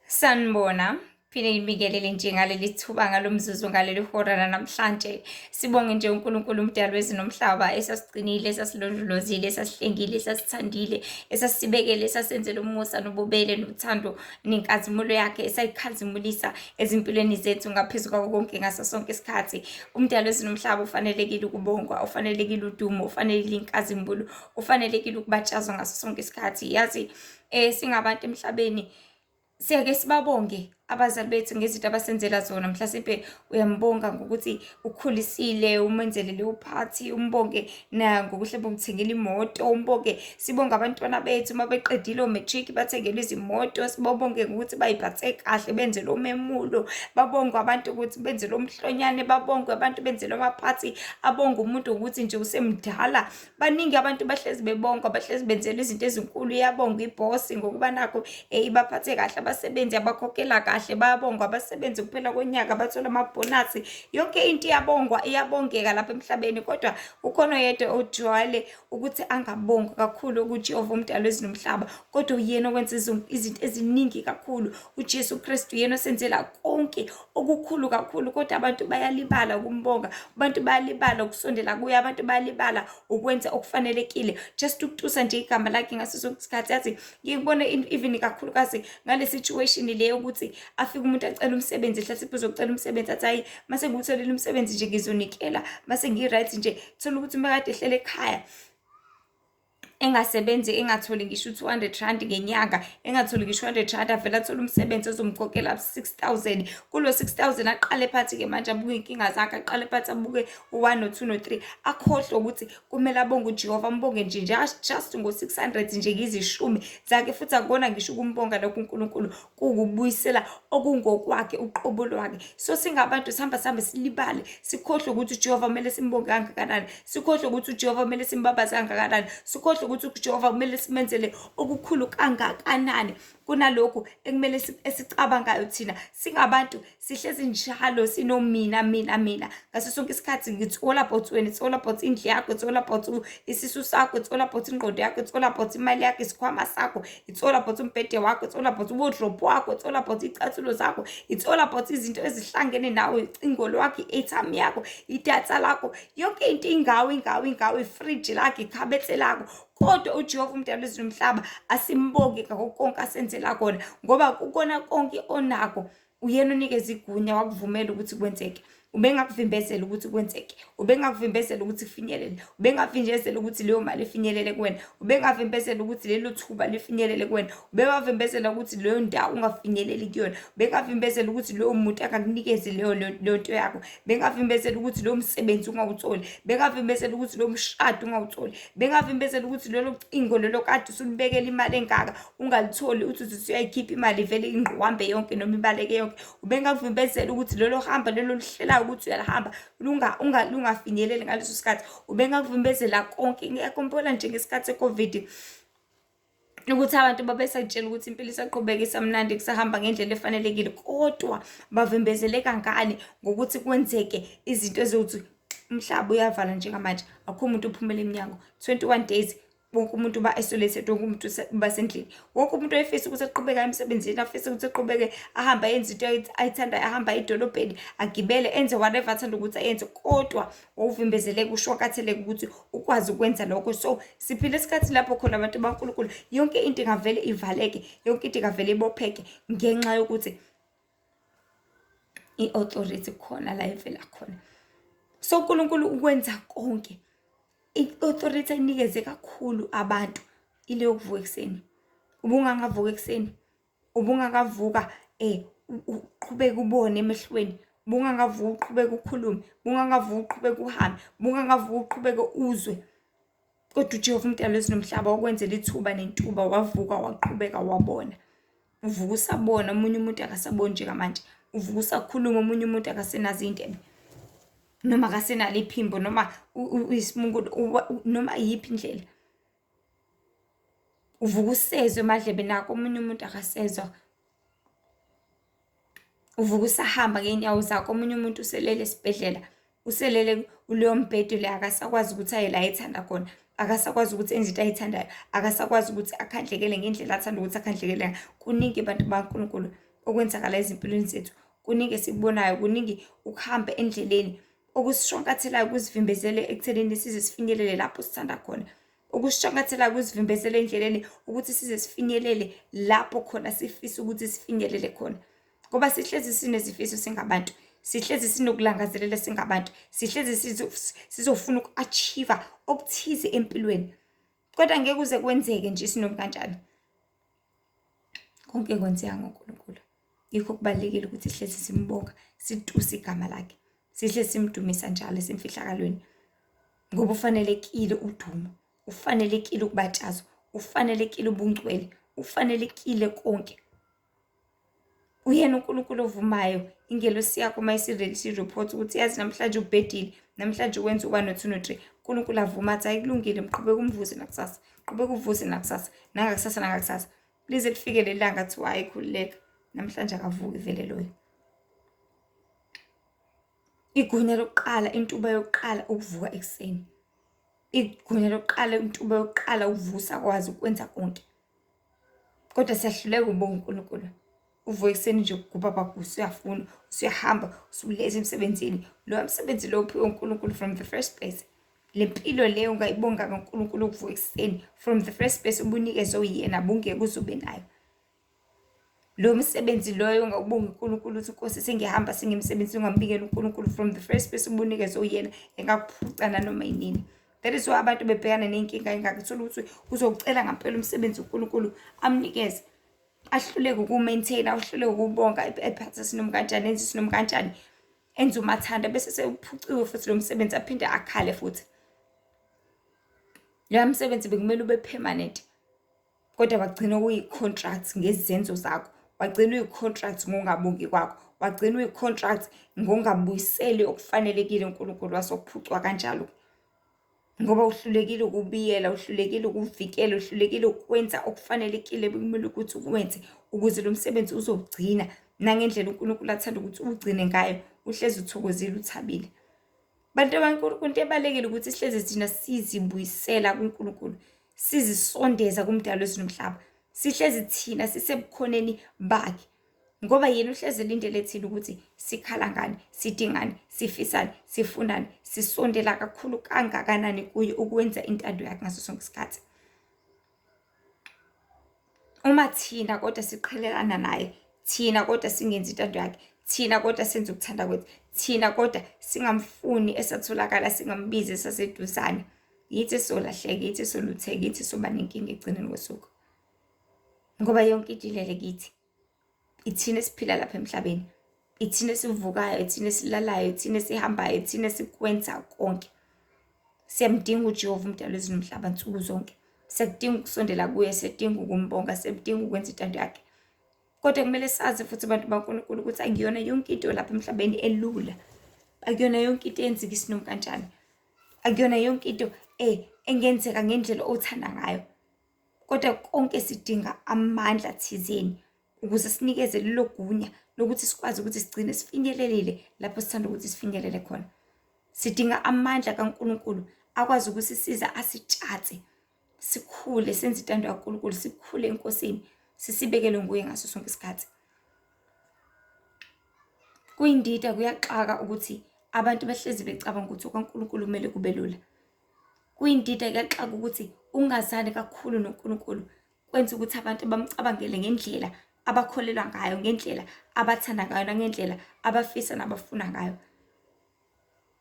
Sanibona, phinde ngibingelele nje ngaleli thuba ngalo mzuzu ngaleli hora lanamhlanje. Sibonge nje uNkulunkulu umdali wezulu nomhlaba esasigcinile, esasilondolozile, esasihlengile, esasithandile, esasibekele, esasenzele umusa nobubele nothando nenkazimulo yakhe esayikhazimulisa ezimpilweni zethu ngaphezu kwako konke ngaso sonke isikhathi. Umdali wezulu nomhlaba ufanelekile ukubongwa, ufanelekile udumo, ufanelekile inkazimulo, ufanelekile ukubatshazwa ngaso sonke isikhathi. Yazi singabantu emhlabeni siyake sibabonge abazali bethu ngezinto abasenzela zona. Mhlasimpe uyambonga ngokuthi ukhulisile, umenzele leyo phathi, umbonge nangokuhle bomthengela imoto, umbonge. Sibonge abantwana bethu uma beqedile o-matric bathengelwe izimoto, sibabonge ngokuthi bayiphathe kahle, benze lo memulo. Babongwe abantu ukuthi benze lo mhlonyane, babongwe abantu benze lo maphathi, abonge umuntu ukuthi nje usemdala. Baningi abantu bahlezi bebongwa, bahlezi benzelwa izinto ezinkulu. Iyabongwa ibhosi ngokuba nakho ibaphathe kahle abasebenzi, abakhokhela kahle, bayabongwa abasebenzi kuphela konyaka bathola amabhonasi. Yonke into iyabongwa, iyabongeka lapha emhlabeni, kodwa ukhona oyedwa ojwayele ukuthi angabongwa kakhulu, okuJehova umdali wezulu nomhlaba, kodwa uyena owenza izinto eziningi kakhulu. UJesu Kristu uyena osenzela konke okukhulu kakhulu, kodwa abantu bayalibala ukumbonga, abantu bayalibala ukusondela kuye, abantu bayalibala ukwenza okufanelekile, just ukutusa nje igama lakhe ngaso sonke isikhathi. Yazi ngikubone even kakhulukazi ngale situation le yokuthi afike umuntu acela umsebenzi, mhlasimpe uzocela umsebenzi, athi hayi, mase ngiwutholile umsebenzi nje ngizonikela, mase ngi-right nje. Thola ukuthi uma kade ehlele ekhaya engasebenzi, engatholi ngisho u-200 rand ngenyanga, engatholi ngisho 100 rand, avele athole umsebenzi ozomkhokhela 6000. Kulo 6000 aqale phansi-ke manje abuke iy'nkinga zakhe, aqale phansi abuke u-1 no-2 no-3, akhohlwe ukuthi kumele abonge uJehova, ambonge nje just ngo-600 nje ngizishumi zakhe. Futhi akubona ngisho ukumbonga lokho uNkulunkulu, kuwukubuyisela okungokwakhe uqobo lwakhe. So singabantu sihamba sihambe silibale, sikhohlwe ukuthi uJehova kumele simbonge kangakanani, sikhohlwe ukuthi uJehova kumele simbabaze kangakanani, sikhohlwe ukuthi uJehova kumele simenzele okukhulu kangakanani kunalokhu ekumele esicabangayo thina. Singabantu sihlezi njalo sinomina mina mina ngaso sonke isikhathi. It's all about wena, it's all about indlu yakho, it's all about isisu sakho, it's all about ingqondo yakho, it's all about imali yakho, isikhwama sakho, it's all about umbhede wakho, it's all about uwardrobe wakho, it's all about iy'cathulo zakho, it's all about izinto ezihlangene nawe, ucingo lwakho, i-airtime yakho, idatha lakho, yonke into ingawe, ingawe, ingawe, ifriji lakho, ikhabethe lakho. Kodwa uJehova umdali wezulu nomhlaba asimbongi ngakho konke asenzela kona, ngoba kukona konke onako uyena onikeza igunya, wakuvumela ukuthi kwenzeke. Ubengakuvimbezela ukuthi kwenzeke, ubengakuvimbezela ukuthi kufinyelele, ubengavimbezela ukuthi leyo mali ifinyelele kuwena, ubengavimbezela ukuthi lelo thuba lifinyelele kuwena, ubengavimbezela ukuthi leyo ndawo ungafinyeleli kuyona, ubengavimbezela ukuthi loyo muntu angakunikezi leyo leyo nto yakho, bengavimbezela ukuthi lowo msebenzi ungawutholi, bengavimbezela ukuthi lowo mshado ungawutholi, bengavimbezela ukuthi lolo cingo lolo kade usulubekela imali engaka ungalitholi, uthi uthi uyayikhipha imali ivele ingqwambe yonke noma ibaleke yonke. Ubengakuvimbezela ukuthi lolo hamba lolo luhlelayo ukuthi uyalihamba lungafinyeleli ngaleso sikhathi. Ubengakuvimbezela konke. Ngiyakhumbula nje ngesikhathi se-COVID ukuthi abantu babesatshela ukuthi impilo isaqhubeka, isamnandi, kusahamba ngendlela efanelekile, kodwa bavimbezeleka ngani ngokuthi kwenzeke izinto ezokuthi umhlaba uyavala njengamanje, akukho umuntu ophumela emnyango 21 days, wonke umuntu uba-isolated, wonke umuntu uba sendlini, wonke umuntu oyefisa ukuthi aqhubeke aye emsebenzini, afise ukuthi aqhubeke ahambe ayenze into ayithandayo, ahambe aye edolobheni, agibele, enze whatever athanda ukuthi ayenze, kodwa wawuvimbezeleka, ushwakatheleke ukuthi ukwazi ukwenza lokho. So siphila esikhathi lapho khona abantu baNkulunkulu yonke into ingavele ivaleke, yonke into ingavele ibopheke ngenxa yokuthi i-authority khona la ivela khona. So uNkulunkulu ukwenza konke. I-authority ayinikeze kakhulu abantu ile yokuvuka ekuseni. Ubungangavuka ekuseni, ubungakavuka uqhubeke ubone emehlweni, ubungangavuka uqhubeke ukhulume, ubungangavuka uqhubeke uhambe, ubungangavuka uqhubeke uzwe. Kodwa uJehova umdali wezulu nomhlaba wakwenzela ithuba nentuba, wavuka waqhubeka wabona. Uvuka usabona, omunye umuntu akasaboni njengamanje. Uvuka usakhuluma, omunye umuntu akasenazo iy'ndebe, noma akasenalo iphimbo, noma uyisimungulu, noma iyiphi indlela. Uvuka usezwa emadlebeni akho, omunye umuntu akasezwa. Uvuka usahamba ngey'nyawo zakho, omunye umuntu uselele esibhedlela. Uselele kuleyo mbhede le, akasakwazi ukuthi aye la ethanda khona, akasakwazi ukuthi enze into ayithandayo, akasakwazi ukuthi akhandlekele ngendlela athanda ukuthi akhandlekele ngayo. Kuningi bantu bakaNkulunkulu okwenzakala ezimpilweni zethu, kuningi esikubonayo, kuningi ukuhamba endleleni okusishwankathelayo kusivimbezele ekuthenini size sifinyelele lapho sithanda khona. Okusishwankathelayo kusivimbezele endleleni ukuthi size sifinyelele lapho khona sifisa ukuthi sifinyelele khona. Ngoba sihlezi sinezifiso singabantu, sihlezi sinokulangazelela singabantu, sihlezi sizofuna uku-achieve okuthize empilweni. Kodwa ngeke kuze kwenzeke nje isinomi kanjani. Konke kwenzeka ngoNkulunkulu. Yikho kubalulekile ukuthi sihlezi simbonga, situse igama lakhe. Sihle simdumisa njalo esemfihlakalweni. Ngoba ufanelekile udumo, ufanelekile ukubatshazwa, ufanelekile ubungcwele, ufanelekile konke. Uyena uNkulunkulu ovumayo ingelosi yakho uma isireport ukuthi yazi namhlanje ubhedile, namhlanje wenza u-one no-two no-three. uNkulunkulu avuma athi hhayi kulungile, mqhubeka umvuze nakusasa, qhubeka uvuze nakusasa, nangakusasa nangakusasa. Lize lifike leli langa kuthiwa hhayi khululeka, namhlanje akavuki vele loyo. Igunya lokuqala, intuba yokuqala ukuvuka ekuseni. Igunya lokuqala, intuba yokuqala ukuvusa kwazi ukwenza konke. Kodwa siyahluleka ukubonga uNkulunkulu. Uvuka ekuseni nje ubaba usuyafuna, usuyahamba, usuletha emsebenzini. Loyo msebenzi lowo uphiwe uNkulunkulu from the first place. Le mpilo leyo ungayibonga kaNkulunkulu ukuvuka ekuseni from the first place ubunikezwe uyena bungeke uzobe nayo. Lo msebenzi loyo ungawubonga uNkulunkulu uthi Nkosi sengihamba sengimsebenzini ungambikela uNkulunkulu from the first place ubunikezwe uyena engakuphuca nanoma yinini. That is why abantu bebhekana ney'nkinga engaka thola ukuthi uzowucela ngampela umsebenzi uNkulunkulu amnikeze ahluleke ukuwu-maintain ahluleke ukuwubonga ephathe isinomi kanjani enze isinomi kanjani enze umathanda bese sewuphuciwe futhi lo msebenzi aphinde akhale futhi. Loya msebenzi bekumele ube permanent kodwa wagcina uyi-contract ngezenzo zakho, wagcina uyi-contract ngokungabongi kwakho, wagcina uyi-contract ngokungabuyiseli okufanelekile uNkulunkulu wasokuphucwa kanjalo. Ngoba uhlulekile ukubiyela, uhlulekile ukuvikela, uhlulekile ukwenza okufanelekile bekumele ukuthi ukwenze ukuze lo msebenzi uzowugcina nangendlela uNkulunkulu athanda ukuthi uwugcine ngayo, uhlezi uthokozile uthabile. Bantu baNkulunkulu, into ebalulekile ukuthi sihlezi thina sizibuyisela kuNkulunkulu, sizisondeza kuMdali wezulu nomhlaba. Sihlezi thina sisebukhoneni bakhe. Ngoba yena uhlezi elindele thina ukuthi sikhala ngani, sidingani, sifisani, sifunani, sisondela kakhulu kangakanani kuye ukwenza intando yakhe ngaso sonke isikhathi. Uma thina kodwa siqhelelana naye, thina kodwa singenzi intando yakhe, thina kodwa senza ukuthanda kwethu, thina kodwa singamfuni esatholakala singambizi esaseduzane, yithi esolahleka, yithi esolutheka, yithi esoba nenkinga ekugcineni kosuku. Ngoba yonke into ilele kithi. Ithina esiphila lapha emhlabeni. Ithina esivukayo, ithina esilalayo, ithina esihambayo, ithina esikwenza konke. Siyamdinga uJehova uMdali wezulu nomhlaba nsuku zonke. Siyakudinga ukusondela kuye, siyadinga ukumbonga, siyadinga ukwenza intando yakhe. Kodwa kumele sazi futhi bantu baNkulunkulu ukuthi akuyona yonke into lapha emhlabeni elula. Akuyona yonke into eyenzeka isinomi kanjani. Akuyona yonke into engenzeka ngendlela othanda ngayo. Kodwa konke sidinga amandla thizeni ukuze sinikeze lelo gunya lokuthi sikwazi ukuthi sigcine sifinyelelile lapho sithanda ukuthi sifinyelele khona. Sidinga amandla kaNkulunkulu akwazi ukusisiza asitshatse sikhule senze intando kaNkulunkulu sikhule eNkosini sisibekele nguye ngaso sonke isikhathi. Kuyindida kuyaxaka ukuthi abantu bahlezi becabanga ukuthi okaNkulunkulu kumele kube lula. Kuyindida kuyaxaka ukuthi ungazani kakhulu noNkulunkulu kwenza ukuthi abantu bamcabangele ngendlela abakholelwa ngayo, ngendlela abathanda ngayo, nangendlela abafisa nabafuna ngayo.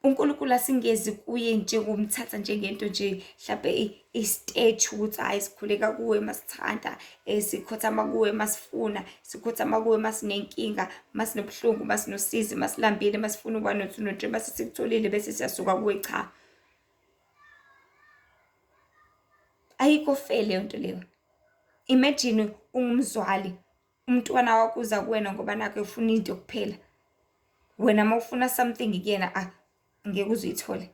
uNkulunkulu asingezi kuye njengokumthatha njengento nje mhlampe i-statue ukuthi hhayi sikhuleka kuwe masithanda, sikhothama kuwe masifuna, sikhothama kuwe masinenkinga, masinobuhlungu, masinosizi, masilambile, masifuna u-one no-two no-three, mase sikutholile bese siyasuka kuwe. Cha, ayikho fair leyo nto leyo. Imagine ungumzwali, umntwana wakho uza kuwena ngoba nakhu efuna into kuphela. Wena uma ufuna something kuyena ah ngeke uze uyithole.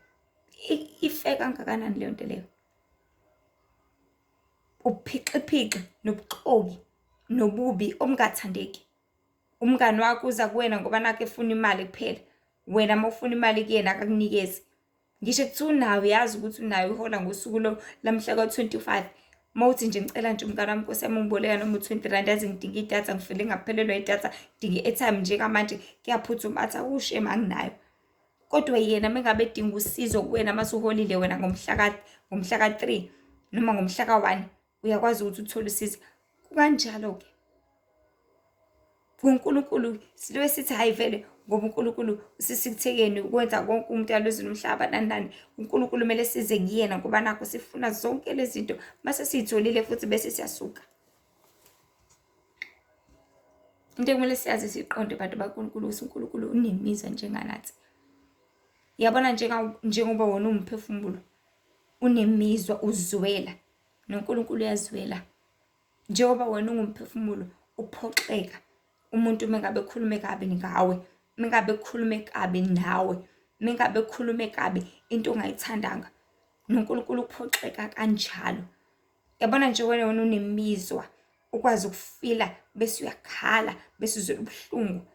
I-fair kangakanani leyo nto leyo? Ubuphixiphixi nobuxoki nobubi obungathandeki. Umngani wakho uza kuwena ngoba nakhu efuna imali kuphela. Wena uma ufuna imali kuyena akakunikezi. Ngisho kuthiwa unayo, uyazi ukuthi unayo, uhola ngosuku lamhla ka-25. Uma uthi nje ngicela nje umngane wami, nkosi yami, ungiboleka noma u-20 rand, yazi ngidinga idatha, ngifile ngaphelelwa idatha, ngidinga i-airtime njengamanje, kuyaphuthuma, athi awushame anginayo. Kodwa yena uma ngabe edinga usizo kuwena uma usuholile wena ngomhla ka-3 noma ngomhla ka-1, uyakwazi ukuthi uthole usizo. Kukanjalo-ke kuNkulunkulu, silobe sithi hhayi vele ngoba uNkulunkulu usisikuthekeni ukwenza konke umuntu alwezulu umhlaba nani nani. UNkulunkulu kumele size kuyena ngoba nakho sifuna zonke lezi zinto, mase siyitholile futhi bese siyasuka. Into ekumele siyazi siyiqonde bantu baNkulunkulu ukuthi uNkulunkulu unemizwa njenganathi. Yabona njengoba wona uwumphefumulo unemizwa, uzwela, noNkulunkulu uyazwela. Njengoba wena ungumphefumulo uphoxeka umuntu uma ngabe ekhulume kabi ngawe, uma ngabe ekhulume kabi nawe, uma ngabe ekhulume kabi into ongayithandanga, noNkulunkulu uphoxeka kanjalo. Yabona nje wena wena unemizwa, ukwazi ukufila bese uyakhala bese uzwela ubuhlungu.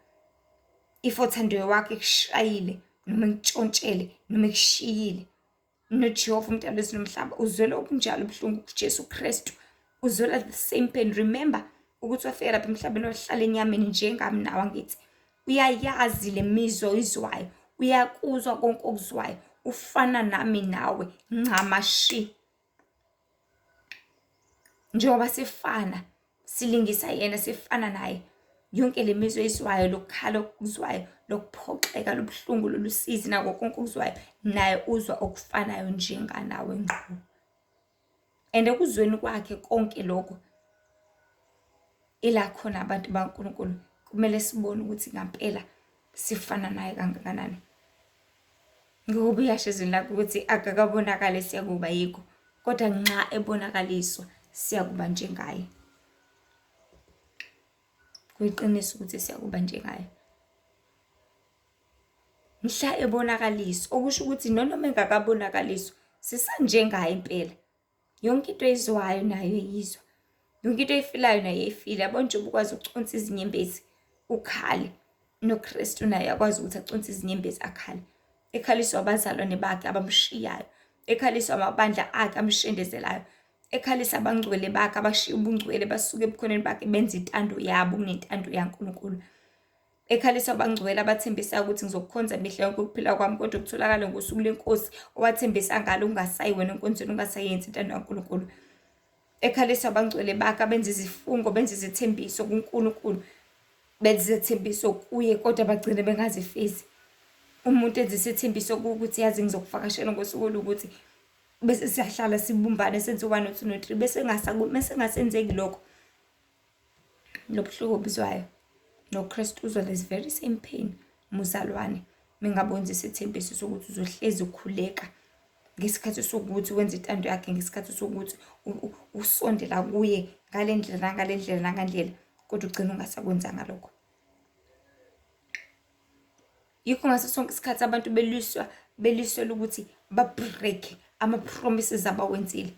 If othandiwe wakho ekushayile noma ekutshontshele noma ekushiyile, noJehova umdali wezulu nomhlaba uzwela okunjalo ubuhlungu kuJesu Kristu, uzwela the same pain. Remember ukuthi wafika lapha emhlabeni wahlala enyameni njengami nawe, angithi uyayazi le mizwa oyizwayo, uyakuzwa konke okuzwayo, ufana nami nawe ncamashi. Njengoba sifana, silingisa yena, sifana naye, yonke le mizwa oyizwayo, lokukhala okuzwayo, lokuphoxeka, lobuhlungu, lolusizi, nako konke okuzwayo, naye uzwa okufanayo njenganawe ngqo. And ekuzweni kwakhe konke lokho, ila khona abantu baNkulunkulu kumele sibone ukuthi ngampela sifana naye kangakanani. Ngoba uyasho ezwini lakhe ukuthi akakabonakali siyakuba yikho, kodwa nxa ebonakaliswa siyakuba njengaye. Kuyiqiniso ukuthi siyakuba njengaye mhla ebonakaliswa, okusho ukuthi noma engakabonakaliswa sisanjengaye impela. Yonke into oyizwayo nayo uyayizwa, yonke into oyifilayo nayo uyayifila. Yabo njengoba ukwazi ukuconsa izinyembezi ukhale, noKristu naye akwazi ukuthi aconse izinyembezi akhale, ekhaliswa abazalwane bakhe abamshiyayo, ekhaliswa amabandla akhe amshendezelayo, ekhalisa abangcwele bakhe abashiya ubungcwele basuke ebukhoneni bakhe benza intando yabo kunentando yaNkulunkulu. Ekhalisa abangcwele abathembisayo ukuthi ngizokukhonza mihla yonke ukuphila kwami, kodwa kutholakale ngosuku lwenkosi owathembisa ngalo ungasayi wena enkonzweni, ungasayenzi intando kaNkulunkulu. Ekhalisa abangcwele bakhe abenza izifungo, benza izethembiso kuNkulunkulu, benza izethembiso kuye kodwa bagcine bengazifezi. Umuntu enza isethembiso kuwukuthi yazi ngizokuvakashela ngosuku oluwukuthi, bese siyahlala sibumbane senze u-one, no-two, no-three, bese kungasenzeki lokho. Lobuhlungu obuzwayo, noKristu uzwa this very same pain, muzalwane. Mengabe wenza isethembiso sokuthi uzohlezi ukhuleka ngesikhathi sokuthi wenza intando yakhe, ngesikhathi sokuthi usondela kuye ngale ndlela nangale ndlela nangandlela, kodwa ugcina ungasakwenzanga lokho. Yikho ngaso sonke isikhathi abantu beliswa, beliswela ukuthi ba-break ama-promises abawenzile,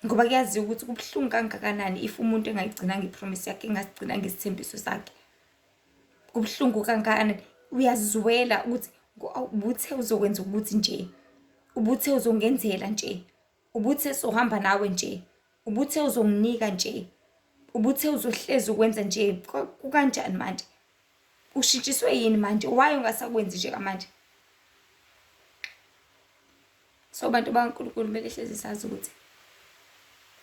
ngoba kuyaziwa ukuthi kubuhlungu kangakanani if umuntu engayigcinanga i-promise yakhe, engasigcinanga isithembiso sakhe. Kubuhlungu kangakanani, uyazwela ukuthi ubuthe uzokwenza ukuthi nje, ubuthe uzongenzela nje, ubuthe sohamba nawe nje, ubuthe uzonginika nje, ubuthe uzohlezi ukwenza nje. Kukanjani manje? Ushintshiswe yini manje? Why ungasakwenzi nje kamanje? So bantu bakaNkulunkulu kumele hlezi sazi ukuthi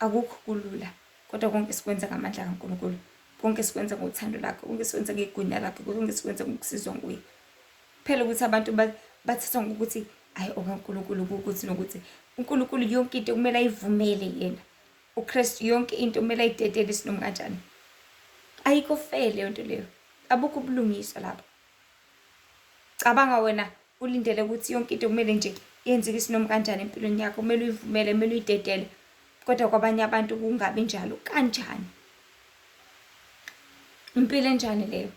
akukho kulula, kodwa konke sikwenza ngamandla kaNkulunkulu, konke sikwenza ngothando lakhe, konke sikwenza ngegunya lakhe, konke sikwenza ngokusizwa nguye. Phela ukuthi abantu bathathwa ngokuthi ayi okaNkulunkulu ukuthi nokuthi uNkulunkulu yonke into kumele ayivumele yena, uKristu yonke into kumele ayidedele isinoma kanjani. Ayikho fair leyo nto leyo, abukho ubulungiswa lapho. Cabanga wena ulindele ukuthi yonke into kumele nje yenzeke isinoma kanjani empilweni yakho, kumele uyivumele, kumele uyidedele, kodwa kwabanye abantu kungabi njalo. Kanjani? Impilo enjani leyo?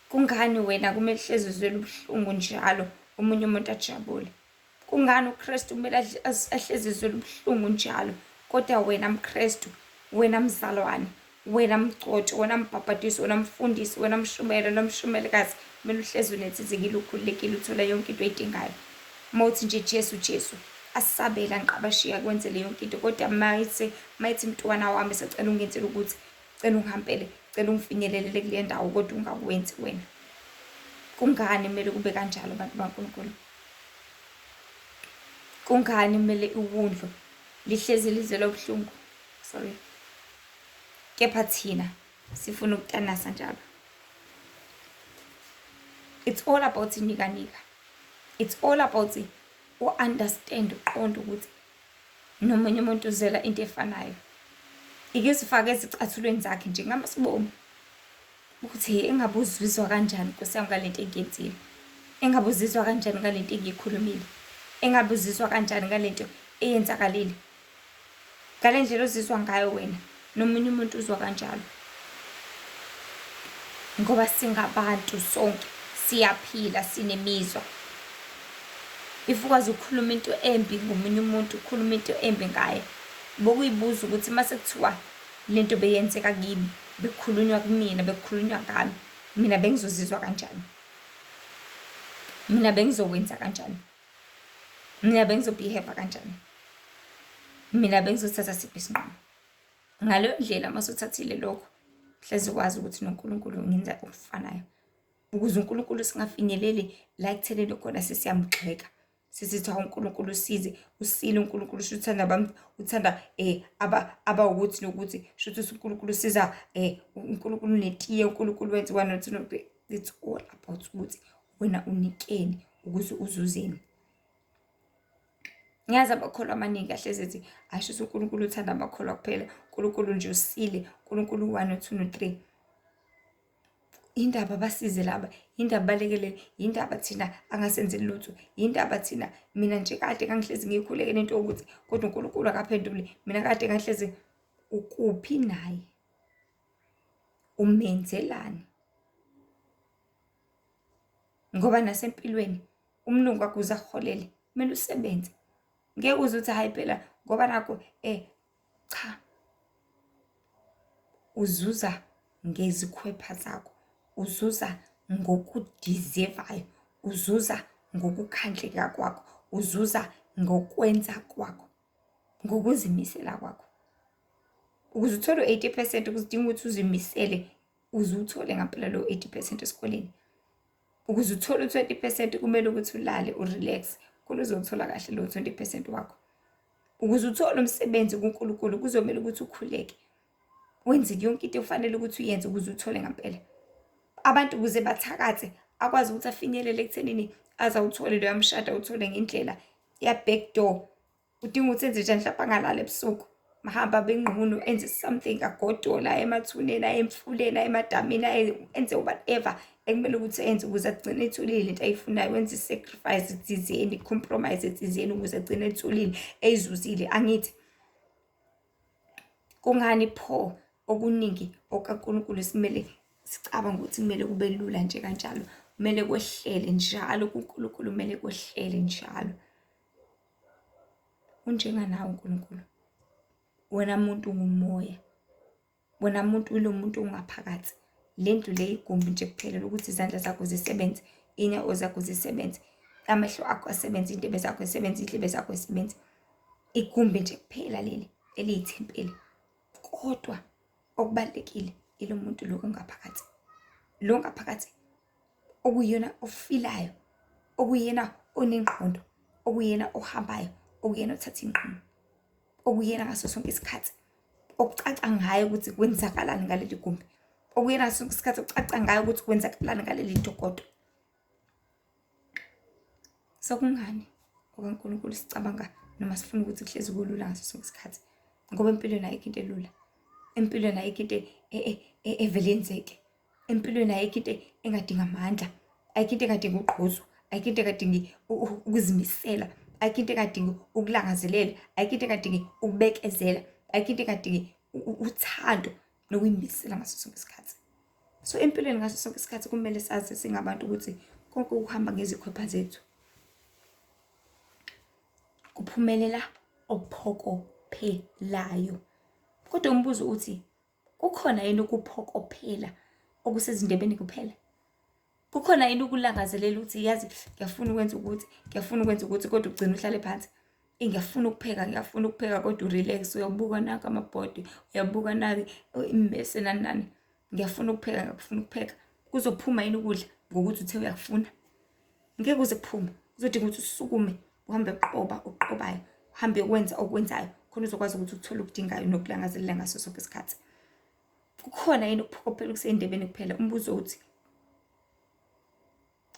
Kungani wena kumele uhlezi uzwela ubuhlungu njalo, omunye umuntu ajabule? Kungani uKristu kumele ahlezi ezwela ubuhlungu njalo, kodwa wena mKristu, wena mzalwane, wena mgcotshwa, wena mbhabhadisi, wena mfundisi, wena mshumayeli, wena mshumayelikazi, Kumele uhlezi unethezekile, ukhululekile, uthola yonke into oyidingayo. Uma uthi nje Jesu Jesu, asabela ngiqabashiya kwenzele yonke into. Kodwa mayithi mayithi mntwana wami sacela ungenzele ukuthi, cela ungihambele, cela ungifinyelelele kule ndawo kodwa ungakwenzi wena. Kungani kumele kube kanjalo bantu baNkulunkulu? Kungani kumele iwundlu lihlezi lizwela ubuhlungu? Sorry. Kepha thina sifuna ukutanasa njalo. It's all about nika nika. It's all about u-understand, uqonde ukuthi nomunye umuntu uzela into efanayo. Ike uzifake ezicathulweni zakhe nje ngamasibomu ukuthi engabe uzizwa kanjani Nkosi yami ngalento engiyenzile. Engabe uzizwa kanjani ngalento engiyikhulumile. Engabe uzizwa kanjani ngalento eyenzakalile. Ngale ndlela ozizwa ngayo wena, nomunye umuntu uzwa kanjalo. Ngoba singabantu sonke, siyaphila, sinemizwa. If ukwazi ukukhuluma into embi ngomunye umuntu, ukhuluma into embi ngaye, bokuyibuza ukuthi uma sekuthiwa lento beyenzeka kimi, bekukhulunywa kumina, bekukhulunywa ngami, mina bengizozizwa kanjani? Mina bengizokwenza kanjani? Mina bengizobhiheva kanjani? Mina bengizothatha siphi isinqumo? Ngaleyo ndlela uma usuthathile lokho, hlezi ukwazi ukuthi noNkulunkulu ngenza okufanayo. Ukuze uNkulunkulu singafinyeleli la ekuthenini khona sesiyamgxeka. Sesithi hawu uNkulunkulu usize, usile uNkulunkulu shuthi uthanda uthanda abawukuthi nokuthi, shuthi uNkulunkulu usiza uNkulunkulu unetiye, uNkulunkulu wenza one no two. It's all about ukuthi wena unikeni ukuze uzuzeni. Ngiyazi amakholwa amaningi ahlezi ethi hhayi shuthi uNkulunkulu uthanda amakholwa kuphela, uNkulunkulu nje usile, uNkulunkulu u-one, no-two, no-three. Yindaba basize laba, yindaba balekelele, yindaba thina angasenzeli lutho, yindaba thina mina nje kade ngangihlezi ngiyikhulekela into yokuthi kodwa uNkulunkulu akaphenduli, mina kade ngangihlezi. Ukuphi naye? Umenzelani? Ngoba nasempilweni umlungu akuze akuholele kumele usebenze. Ngeke uze uthi hhayi phela ngoba nakhu cha. Uzuza ngezikhwepha zakho, uzuza ngokudizevayo, uzuza ngokukhandleka kwakho, uzuza ngokwenza kwakho, ngokuzimisela kwakho. Ukuze uthole u-eighty percent kudinga ukuthi uzimisele uze uthole ngampela lo 80% esikoleni. Ukuze uthole u-20% kumele ukuthi ulale u-relax khona uzowuthola kahle lo 20% wakho. Ukuze uthole umsebenzi kuNkulunkulu kuzomele ukuthi ukhuleke, wenze yonke into ofanele ukuthi uyenze ukuze uthole ngampela. Abantu ukuze bathakathe akwazi ukuthi afinyelele ekuthenini aze awuthole loya mshado, awuthole ngendlela ya-back door. Udinga ukuthi enze njani? Mhlawumbe angalala ebusuku, mahambe abe nqunu, enze something, agodole, aye emathuneni, aye emfuleni, aye emadamini, aye enze whatever ekumele ukuthi enze ukuze agcine etholile lento ayifunayo. Wenze i-sacrifice thizeni, i-compromise thizeni ukuze agcine etholile, eyizuzile. Angithi kungani pho okuningi okaNkulunkulu simele sicabanga ukuthi kumele kube lula nje kanjalo, kumele kwehlele njalo kuNkulunkulu, kumele kwehlele njalo. Unjenganawe uNkulunkulu. Wena muntu ungumoya. Wena muntu ulo muntu ongaphakathi. Le ndlu le igumbi nje kuphela lokuthi izandla zakho zisebenze, iy'nyawo zakho zisebenze, amehlo akho asebenze, iy'ndebe zakho zisebenze, iy'ndlebe zakho zisebenze. Igumbi nje kuphela leli eliyithempeli. Kodwa okubalulekile ilo muntu lo ongaphakathi. Lo ngaphakathi okuyena ofilayo, okuyena onengqondo, okuyena ohambayo, okuyena othatha iy'nqumo, okuyena ngaso sonke isikhathi okucaca ngaye ukuthi kwenzakalani ngaleli gumbi, okuyena ngaso sonke isikhathi okucaca ngaye ukuthi kwenzakalani ngaleli dokodo. So kungani okaNkulunkulu sicabanga noma sifuna ukuthi kuhlezi kulula ngaso sonke isikhathi? Ngoba empilweni ayikho into elula, empilweni ayikho into evele yenzeke. Empilweni ayikho into engadingi amandla, ayikho into engadingi ugqozu, ayikho into engadingi ukuzimisela, ayikho into engadingi ukulangazelela, ayikho into engadingi ukubekezela, ayikho into engadingi uthando nokuyimisela ngaso sonke isikhathi. So empilweni ngaso sonke isikhathi kumele sazi singabantu ukuthi konke kuhamba ngezikhwepha zethu. Kuphumelela ophokophelayo. Kodwa umbuzo uthi, kukhona yini ukuphokophela okusezindebeni kuphela? Kukhona yini ukulangazelela ukuthi yazi ngiyafuna ukwenza ukuthi, ngiyafuna ukwenza ukuthi kodwa ugcine uhlale phansi? Ngiyafuna ukupheka, ngiyafuna ukupheka kodwa urelax, uyabuka nanka amabhodi, uyabuka naki immese nani nani. Ngiyafuna ukupheka, ngiyafuna ukupheka. Kuzophuma yini ukudla ngokuthi uthe uyakufuna? Ngeke kuze kuphume. Kuzodinga ukuthi usukume uhambe uqoba okuqobayo, uhambe ukwenza okwenzayo, khona uzokwazi ukuthi uthole okudingayo nokulangazelela ngaso sonke isikhathi. Kukhona yini ukuphokophela okusendebeni kuphela? Umbuzo uthi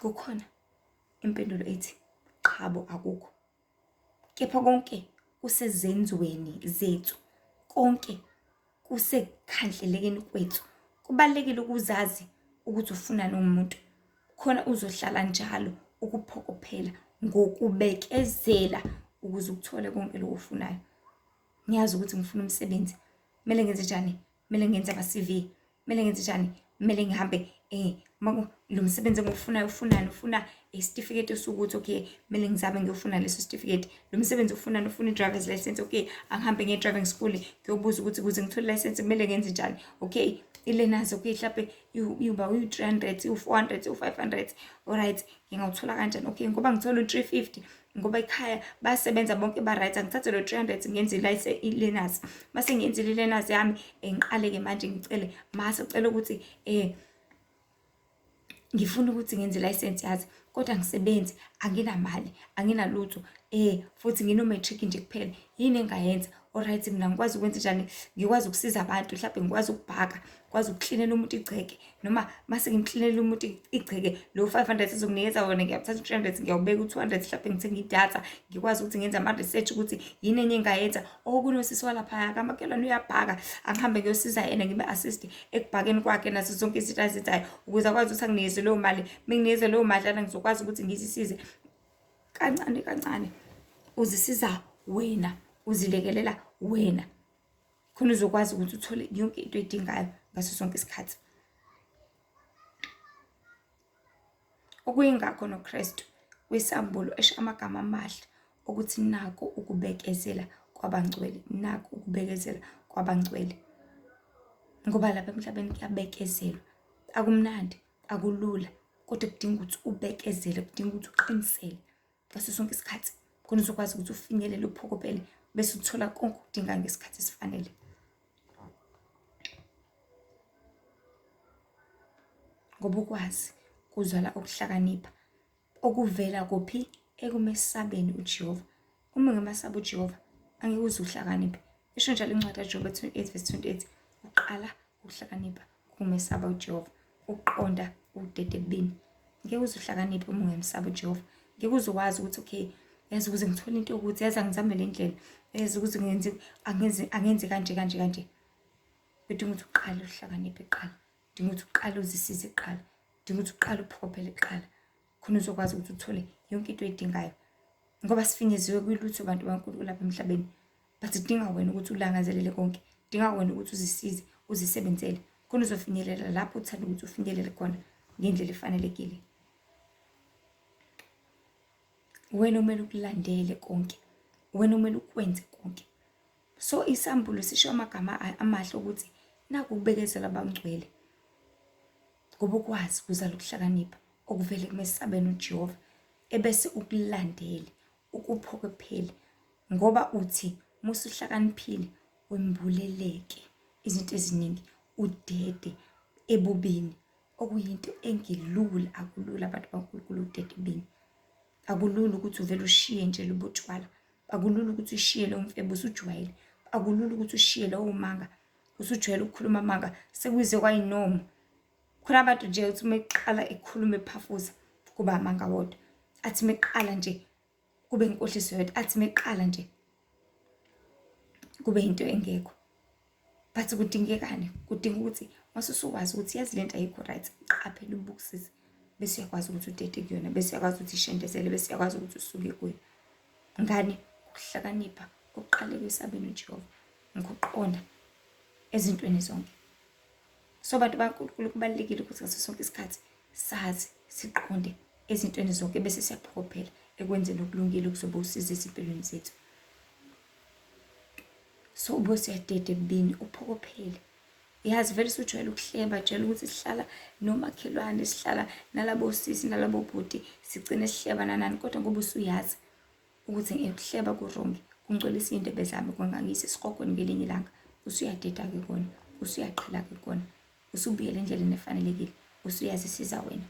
kukhona. Impendulo ithi qhabo, akukho. Kepha konke kusezenzweni zethu, konke kusekukhandlelekeni kwethu. Kubalulekile ukuzazi ukuthi ufunani umuntu, khona uzohlala njalo ukuphokophela ngokubekezela ukuze ukuthole konke lokhu okufunayo. Ngiyazi ukuthi ngifuna umsebenzi, kumele ngenze njani? Kumele ngenze ama-C_V, kumele ngenze njani? Kumele ngihambe lo msebenzi engiwufunayo ufunani? Ufuna isitifiketi esiwukuthi, okay, kumele ngizame ngiyofuna leso sitifiketi. Lo msebenzi ufunani? Ufuna i-driver's license, okay, angihambe ngiye-driving school ngiyobuza ukuthi ukuze ngithole i-license kumele ngenze njani. Okay, i-learners, okay, hlampe iwuba uyi-300, iwu-400, iwu-500, alright, ngingawuthola kanjani? Okay, ngoba ngithola u-350 ngoba ekhaya bayasebenza bonke ba-right, angithathe lo 300 ngenze i-learners. Mase ngiyenzile i-learners yami, ngiqale-ke manje ngicele mase ucela ukuthi ngifuna ukuthi ngenze i-license yazi, kodwa angisebenzi, anginamali, anginalutho, futhi ngino-matric nje kuphela, yini engingayenza? Alright, mina ngikwazi ukwenza njani? Ngikwazi ukusiza abantu, mhlampe ngikwazi ukubhaka, ngikwazi ukuklinela umuntu igceke, noma mase ngimklinela umuntu igceke, lo 500 ezokunikeza wona ngiyawuthatha u-300 ngiyawubeka u-200 mhlampe ngithenga idatha, ngikwazi ukuthi ngenze ama-research ukuthi yini enye engingayenza. Oh, kunosisi walaphaya kamakhelwane uyabhaka, angihambe ngiyosiza yena ngibe-assist ekubhakeni kwakhe nazo zonke izinto azenzayo ukuze akwazi ukuthi anginikeze leyo mali. Menginikeze leyo madlana ngizokwazi ukuthi ngizisize kancane kancane. Uzisiza wena, uzilekelela wena, khona uzokwazi ukuthi uthole yonke into oyidingayo ngaso sonke isikhathi. Okuyingakho noKristu kwisambulo esho amagama amahle ukuthi nako ukubekezela kwabangcwele, nako ukubekezela kwabangcwele. Ngoba lapha emhlabeni kuyabekezelwa, akumnandi, akulula, kodwa kudinga ukuthi ubekezele, kudinga ukuthi uqinisele ngaso sonke isikhathi, khona uzokwazi ukuthi ufinyelele, uphokopele, bese uthola konke okudingayo ngesikhathi esifanele. Ngoba ukwazi kuzala ukuhlakanipha okuvela kuphi? Ekumesabeni uJehova. Uma ungemesabi uJehova, angeke uze uhlakaniphe. Isho njalo incwadi kaJobe 28 verse 28, uqala ukuhlakanipha ukumesaba uJehova, ukuqonda udede ebubini. Ngeke uze uhlakaniphe uma ungemsabi uJehova. Ngeke uze wazi ukuthi okay, yazi ukuze ngithole into yokuthi, yazi angizame le ndlela, yazi ukuze ngenze, angenze, angenze kanje kanje kanje. Kudinga ukuthi uqale uhlakaniphe kuqala, kudinga ukuthi uqale uzisize kuqala, kudinga ukuthi uqale uphokophele kuqala, khona uzokwazi ukuthi uthole yonke into oyidingayo. Ngoba sifinyeziwe kwilutho bantu baNkulunkulu lapha emhlabeni, but kudinga wena ukuthi ulangazelele konke, kudinga wena ukuthi uzisize, uzisebenzele, khona uzofinyelela lapho uthanda ukuthi ufinyelele khona ngendlela efanelekile. Wena omele ukulandele konke, wena omele ukwenze konke. So isambulo sisho amagama amahle ukuthi naku ukubekezela abangcwele, ngoba ukwazi kuzala ukuhlakanipha okuvele kumesabeni uJehova, ebese ukulandele, ukuphokophele, ngoba uthi musuhlakaniphile wembuleleke izinto eziningi, udede ebubini, okuyinto engelula. Akulula abantu baNkulunkulu udede ebubini, akulula ukuthi uvele ushiye nje lobo tshwala, akulula ukuthi ushiye lowo mfebo usujwayele, akulula ukuthi ushiye lowo manga usujwayele ukukhuluma amanga, sekuze kwayinoma. Khona abantu nje uthi uma eqala ekhuluma ephafuza kuba amanga wodwa, athi uma eqala nje kube inkohliso yodwa, athi uma eqala nje kube into engekho. But kudingekani? Kudinga ukuthi mase usukwazi ukuthi yazi lento ayikho right, uqaphele ubukisise, bese uyakwazi ukuthi udede kuyona, bese uyakwazi ukuthi ishendezele, bese uyakwazi ukuthi usuke kuyo. Ngani? Ukuhlakanipha okuqale kwesabeni uJehova, ngokuqonda ezintweni zonke. So bantu baNkulunkulu, kubalulekile ukuthi ngaso sonke isikhathi sazi, siqonde ezintweni zonke, bese siyaphokophela ekwenzeni okulungile okuzoba usizo ezimpilweni zethu. So ube usuyadeda ebubini, uphokophele. Yazi vele sujwayele ukuhleba, jwayele ukuthi sihlala nomakhelwane, sihlala nalabo sisi nalabo bhuti, sigcine sihleba nanani, kodwa ngoba usuyazi ukuthi ngikuhleba ku-wrong, kungcolisa iy'ndebe zami, kungangiyisa esihogweni ngelinye ilanga, usuyadeda-ke kona, usuyaqhela-ke kona, usubuyele endleleni efanelekile, usuyazisiza wena.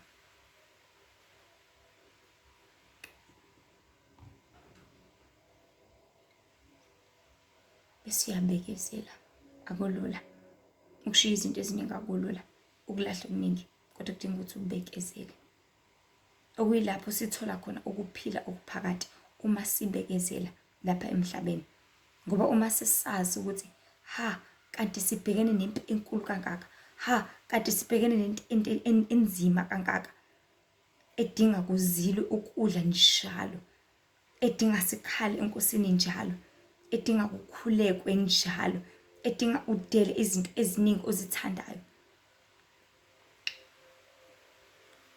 Bese uyabekezela. Akulula ukushiya izinto eziningi, akulula ukulahla okuningi, kodwa kudinga ukuthi ubekezele. Okuyilapho sithola khona ukuphila okuphakade uma sibekezela lapha emhlabeni. Ngoba uma sesazi ukuthi ha kanti sibhekene nempi enkulu kangaka, ha kanti sibhekene nento enzima kangaka edinga kuzilwe ukudla njalo, edinga sikhale eNkosini njalo, edinga kukhulekwe njalo, edinga udele izinto eziningi ozithandayo.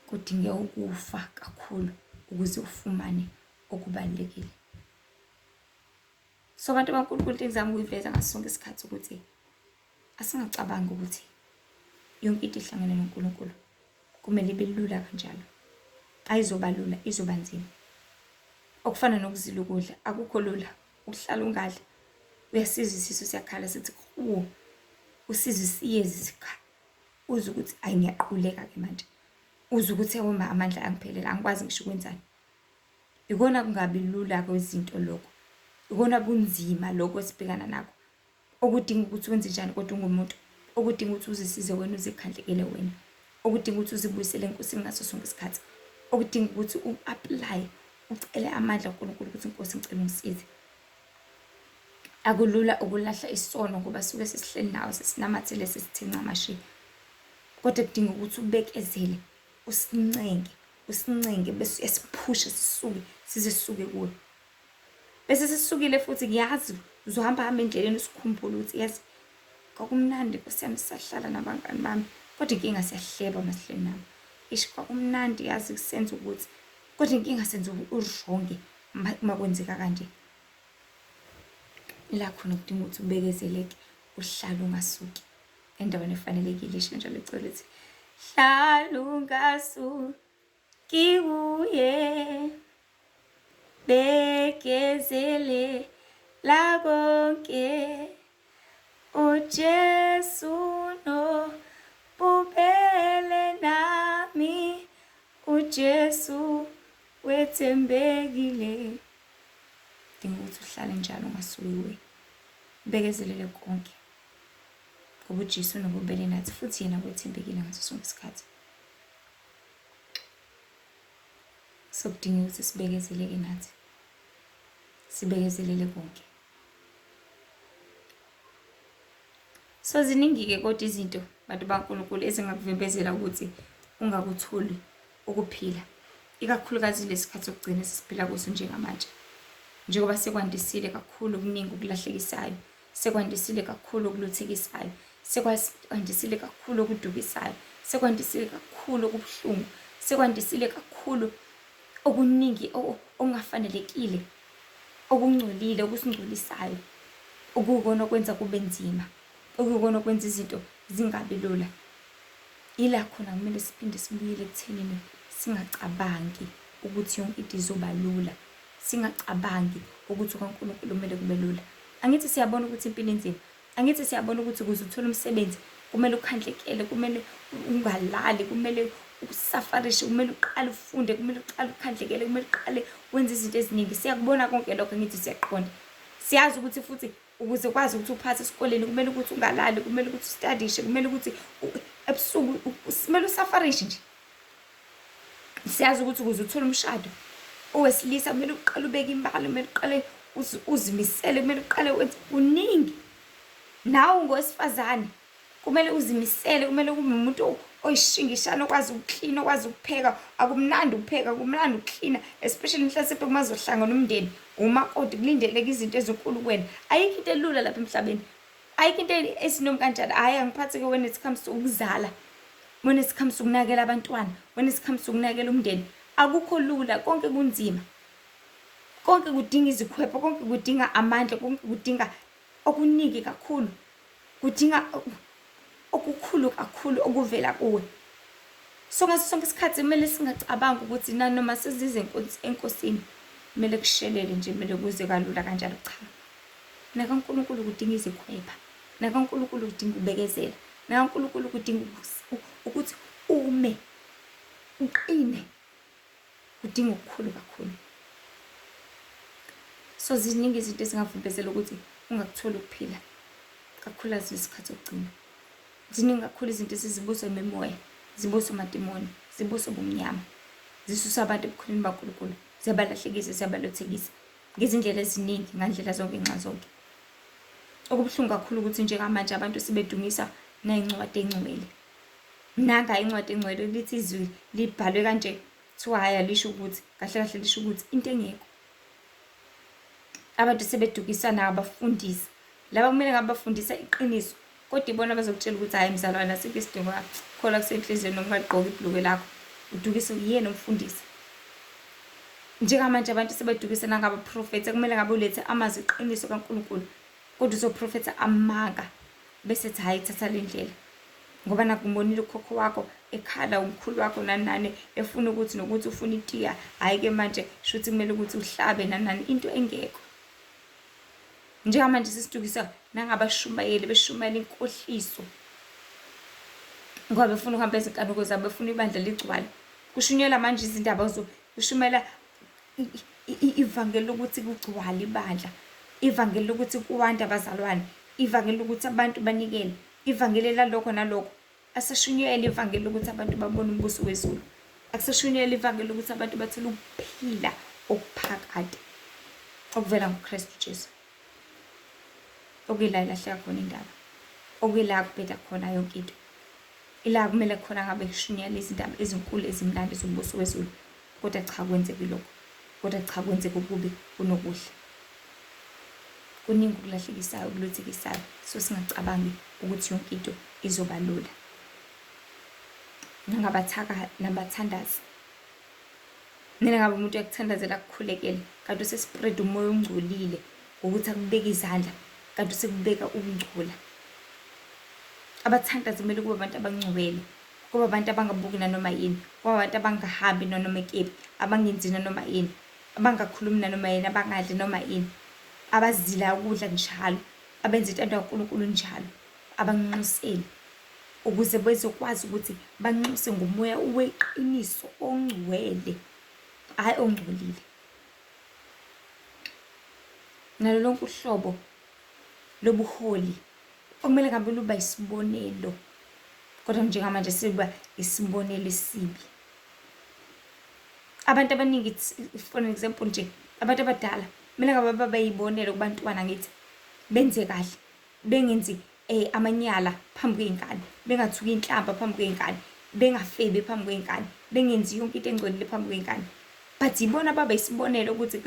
Kudingeka ukufa kakhulu ukuze ufumane okubalulekile. So abantu baNkulunkulu, into engizama ukuyiveza ngaso sonke isikhathi ukuthi asingacabangi ukuthi yonke into ihlangene noNkulunkulu kumele ibe lula kanjalo. Ayizoba lula, izoba nzima. Okufana nokuzila ukudla, akukho lula ukuhlala ungadli. Uyasizwa isisu siyakhala sithi qhu, usizwe isiyezi sikhala, uzwe ukuthi ayi ngiyaquleka-ke manje, uzwe ukuthi ewoma amandla angiphelele, angikwazi ngisho ukwenzani. Ikona kungabi lula kwezinto lokho, ikona kunzima lokho esibhekana nakho, okudinga ukuthi wenze njani kodwa ungumuntu, okudinga ukuthi uzisize wena, uzikhandlekele wena, okudinga ukuthi uzibuyisele eNkosini ngaso sonke isikhathi, okudinga ukuthi u-aplaye, ucele amandla kuNkulunkulu ukuthi Nkosi ngicela ungisize. Akulula ukulahla isono ngoba suke sesihleli nawo, sesinamathele, sesithe ncamashi, kodwa kudinga ukuthi ubekezele, usincenge, usincenge bese uyasiphusha sisuke, size sisuke kuwe. Bese sisukile futhi ngiyazi uzohamba hamba endleleni usikhumbule ukuthi yazi kwakumnandi Nkosi yami sisahlala nabangani bami, kodwa inkinga siyahleba uma sihleli nabo. Eish kwakumnandi yazi kusenza ukuthi, kodwa inkinga senza urongi uma kwenzeka kanje. Ila khona kudinga ukuthi ubekezeleke, uhlale ungasuki endaweni efanelekile. Isho njalo iculo lithi hlala ungasuki kuye, bekezele la konke, uJesu nobubele nami, uJesu wethembekile. Dinga ukuthi uhlale njalo ungasuki kuye, ubekezelele konke, ngoba uJesu unobubele nathi futhi yena wethembekile ngaso sonke isikhathi. So kudingeka ukuthi sibekezeleke nathi, sibekezelele konke. So ziningi-ke kodwa izinto bantu baNkulunkulu ezingakuvimbezela ukuthi ungakutholi ukuphila, ikakhulukazi lesi sikhathi sokugcina esisiphila kuso njengamanje, njengoba sekwandisile kakhulu okuningi okulahlekisayo, sekwandisile kakhulu okuluthekisayo, sekwandisile kakhulu okudukisayo, sekwandisile kakhulu okubuhlungu, sekwandisile kakhulu okuningi okungafanelekile, okungcolile, okusingcolisayo, okuyikona okwenza kube nzima, okuyikona okwenza izinto zingabi lula. Ila khona kumele siphinde sibuyele ekuthenini singacabangi ukuthi yonke into izoba lula, singacabangi ukuthi kwaNkulunkulu kumele kube lula. Angithi siyabona ukuthi impilo inzima, angithi siyabona ukuthi ukuze uthole umsebenzi kumele ukhandlekele, kumele ungalali, kumele usafarishe, kumele uqale ufunde, kumele uqale ukhandlekele, kumele uqale wenze izinto eziningi. Siyakubona konke lokho, angithi siyaqonda. Siyazi ukuthi futhi ukuze ukwazi ukuthi uphase esikoleni kumele ukuthi ungalali, kumele ukuthi ustadishe, kumele ukuthi ebusuku kumele usafarishe nje. Siyazi ukuthi ukuze uthole umshado owesilisa kumele uqale ubeke imali, kumele uqale uzimisele, kumele uqale wenze kuningi. Nawe ngowesifazane kumele uzimisele, kumele kube umuntu oyishingishane, okwazi ukuklina, okwazi ukupheka. Akumnandi ukupheka, akumnandi ukuklina, especially mhlasimpe uma kuzohlangana umndeni, umakoti, kulindeleke izinto ezinkulu kuwena. Ayikho into elula lapha emhlabeni, ayikho into esinomi kanjani. Hhayi, angiphathi-ke when it comes to ukuzala, when it comes to ukunakekela abantwana, when it comes to ukunakekela umndeni, akukho lula, konke kunzima, konke kudinga izikhwepha, konke kudinga amandla, konke kudinga okuningi kakhulu, kudinga okukhulu kakhulu okuvela kuwe. So ngaso sonke isikhathi kumele singacabangi ukuthi nanoma sezize enkosini kumele kushelele nje, kumele kuze kalula kanjalo. Cha, nakaNkulunkulu kudinga izikhwepha, nakaNkulunkulu kudinga ukubekezela, nakaNkulunkulu kudinga ukuthi ume uqine, kudinga okukhulu kakhulu. So ziningi izinto ezingavimbezela ukuthi ungakutholi ukuphila, kakhulukazi isikhathi sokugcina. Ziningi kakhulu izinto esizibuswa imimoya, zibuswa amadimoni, zibuswa ubumnyama, zisusa abantu ebukhoneni baNkulunkulu, ziyabalahlekisa, ziyabalothekisa ngezindlela eziningi, ngandlela zonke, nxa zonke. Okubuhlungu kakhulu ukuthi njengamanje abantu sebedumisa nayincwadi engcwele. Nanga incwadi engcwele lithi izwi libhalwe kanje, kuthiwa hhayi alisho ukuthi, kahle kahle lisho ukuthi into engekho. Abantu sebedukisana abafundisi laba kumele ngabe bafundisa iqiniso, kodwa ibona bazokutshela ukuthi hhayi mzalwane asikho isidingo kholwa kusenhliziyweni noma ungagqoki ibhulukwe lakho, udukise uyena umfundisi. Njengamanje abantu sebedukisa nangabaprofethi, kumele ngabe ulethe amazwi eqiniso kaNkulunkulu, kodwa uzoprofetha amanga bese ethi hhayi thatha le ndlela ngoba nakumbonile ukhokho wakho ekhala, umkhulu wakho nani nani efuna ukuthi nokuthi ufuna itiya, hhayi-ke manje shuthi kumele ukuthi uhlabe nani nani, into engekho. Njengamanje sesidukisa nangabashumayeli, beshumayela inkohliso ngoba befuna ukuhamba ezinkanuko zabo, befuna ibandla ligcwale. Kushunyelwa manje izindaba kushumayela ivangeli lokuthi kugcwale ibandla, ivangeli lokuthi kuwande abazalwane, ivangeli lokuthi abantu banikele, ivangeli lalokho nalokho. Asashunyelwa ivangeli lokuthi abantu babone umbuso wezulu. Akusashunyelwa ivangeli lokuthi abantu bathole ukuphila okuphakade okuvela ngoKristu Jesu. Okuyila ilahleka khona indaba, okuyila kubheda khona yonke into. Ila kumele khona ngabe kushunyelwa izindaba ezinkulu ezimnandi zombuso wezulu, kodwa cha kwenzeki lokho, kodwa cha kwenzeka okubi kunokuhle. Kuningi okulahlekisayo, okuluthekisayo, so singacabangi ukuthi yonke into izoba lula. Nangabathaka nabathandazi, mina ngabe umuntu uyakuthandazela akukhulekele, kanti usespread umoya ongcolile ngokuthi akubeke izandla, kanti usekubeka ukungcola. Abathandazi kumele kube abantu abangcwele, kube abantu abangabuki nanoma yini, kube abantu abangahambi nanoma kephi, abangenzi nanoma yini, abangakhulumi nanoma yini, abangadli noma yini, abazila ukudla njalo, abenza intando kaNkulunkulu njalo, abanxuseli ukuze bezokwazi ukuthi banxuse ngomoya weqiniso ongcwele, hhayi ongcolile. Nalo lonke uhlobo lobuholi okumele ngabe luba isibonelo, kodwa njengamanje sekuba isibonelo esibi. Abantu abaningi, for an example nje, abantu abadala kumele ngabe babe yibonelo kubantwana, ngithi benze kahle, bengenzi amanyala phambi kwey'ngane, bengathuki inhlamba phambi kwey'ngane, bengafebi phambi kwey'ngane, bengenzi yonke into engcolile phambi kwey'ngane. But yibona ababe isibonelo ukuthi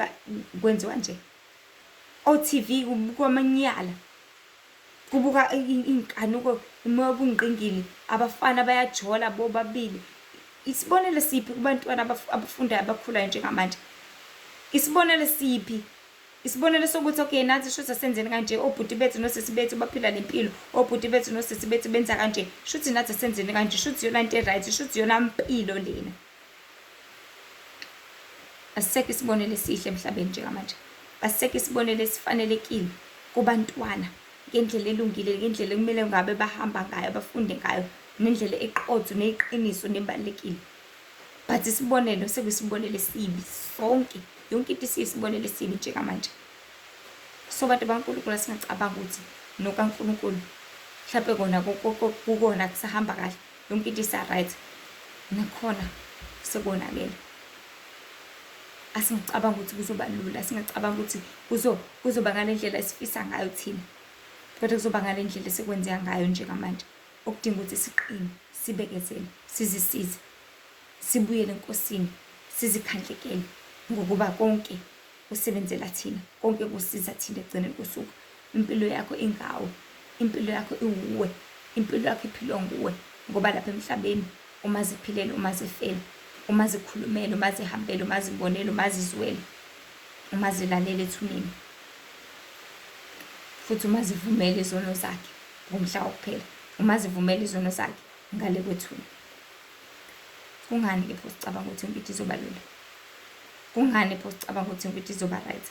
kwenziwa nje. O-T_V kubukwa amanyala, kubuka iy'nkanuko, umoya wobungqingili, abafana bayajola bobabili. Isibonelo siphi kubantwana abafundayo abakhulayo njengamanje? Isibonelo siphi? Isibonelo sokuthi okay nathi shuthi asenzeni kanje, obhuti bethu nosisi bethu baphila le mpilo, obhuti bethu nosisi bethu benza kanje, shuthi nathi asenzeni kanje, shuthi iyona nto e-right, shuthi iyona mpilo lena. Asisekho isibonelo esihle emhlabeni njengamanje. Asisekho isibonelo esifanelekile kubantwana ngendlela elungile, ngendlela ekumele ngabe bahamba ngayo, bafunde ngayo, nendlela eqotho neyiqiniso nebalulekile. But isibonelo sekuyisibonelo esibi sonke, yonke into isiyisibonelo esibi njengamanje. So bantu baNkulunkulu asingacabanga ukuthi nokaNkulunkulu mhlampe kona kukona kusahamba kahle, yonke into isa-right, nakhona sekonakele. Asingacabanga ukuthi kuzoba lula, singacabanga ukuthi kuzoba ngale ndlela esifisa ngayo thina, kodwa kuzoba ngale ndlela esekwenzeka ngayo njengamanje. Okudinga ukuthi siqine, sibekezele, sizisize, sibuyele eNkosini, sizikhandlekele, ngokuba konke kusebenzela thina, konke kusiza thina ekugcineni kosuku. Impilo yakho ingawe, impilo yakho iwuwe, impilo yakho iphilwa nguwe, ngoba lapha emhlabeni uma ziphilela, uma zifela, uma zikhulumela, uma zihambela, uma zibonela, uma zizwela, uma zilalela ethuneni, futhi uma zivumela izono zakhe ngomhla wokuphela. Uma zivumela izono zakhe ngale kwethuna. Kungani-ke pho sicabanga ukuthi yonke into izoba lula? Kungani pho sicabanga ukuthi yonke into izoba right?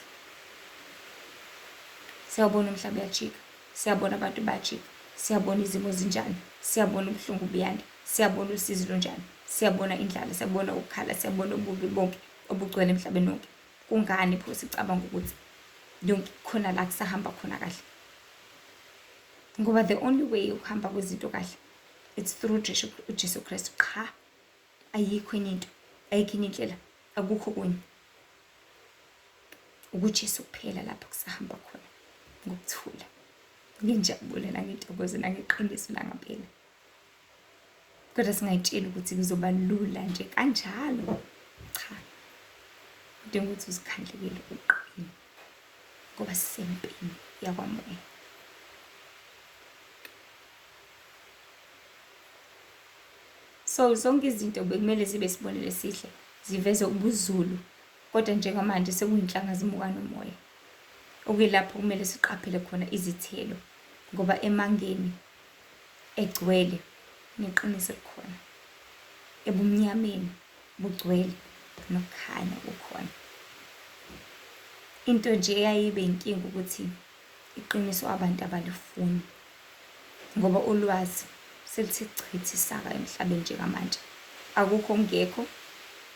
Siyawubona umhlaba uyajika, siyabona abantu bayajika, siyabona izimo zinjani, siyabona ubuhlungu buyanda, siyabona usizi lunjani, siyabona indlala, siyabona ukukhala, siyabona ububi bonke obugcwele emhlabeni wonke. Kungani pho sicabanga ukuthi yonke khona la kusahamba khona kahle? Ngoba the only way yokuhamba kwezinto kahle it's through uJesu Kristu qha. Ayikho enye into, ayikho enye indlela, akukho okunye. UkuJesu kuphela lapho kusahamba khona ngokuthula, ngenjabulo nangentokozo nangeqiniso langampela. Kodwa singayitsheli ukuthi kuzoba lula nje kanjalo. Cha. Kudinga ukuthi uzikhandlekele uqine ngoba sisempini yakwamoya. So zonke izinto bekumele zibe isibonelo esihle, ziveze ubuZulu, kodwa njengamanje sekuyinhlanga zimuka nomoya. Okuyilapho kumele siqaphele khona izithelo ngoba emangeni egcwele neqiniso likhona, ebumnyameni bugcwele nokukhanya kukhona. Into nje eyayibe inkinga ukuthi iqiniso abantu abalifuni ngoba ulwazi seluthe chithi saka emhlabeni njengamanje. Akukho okungekho,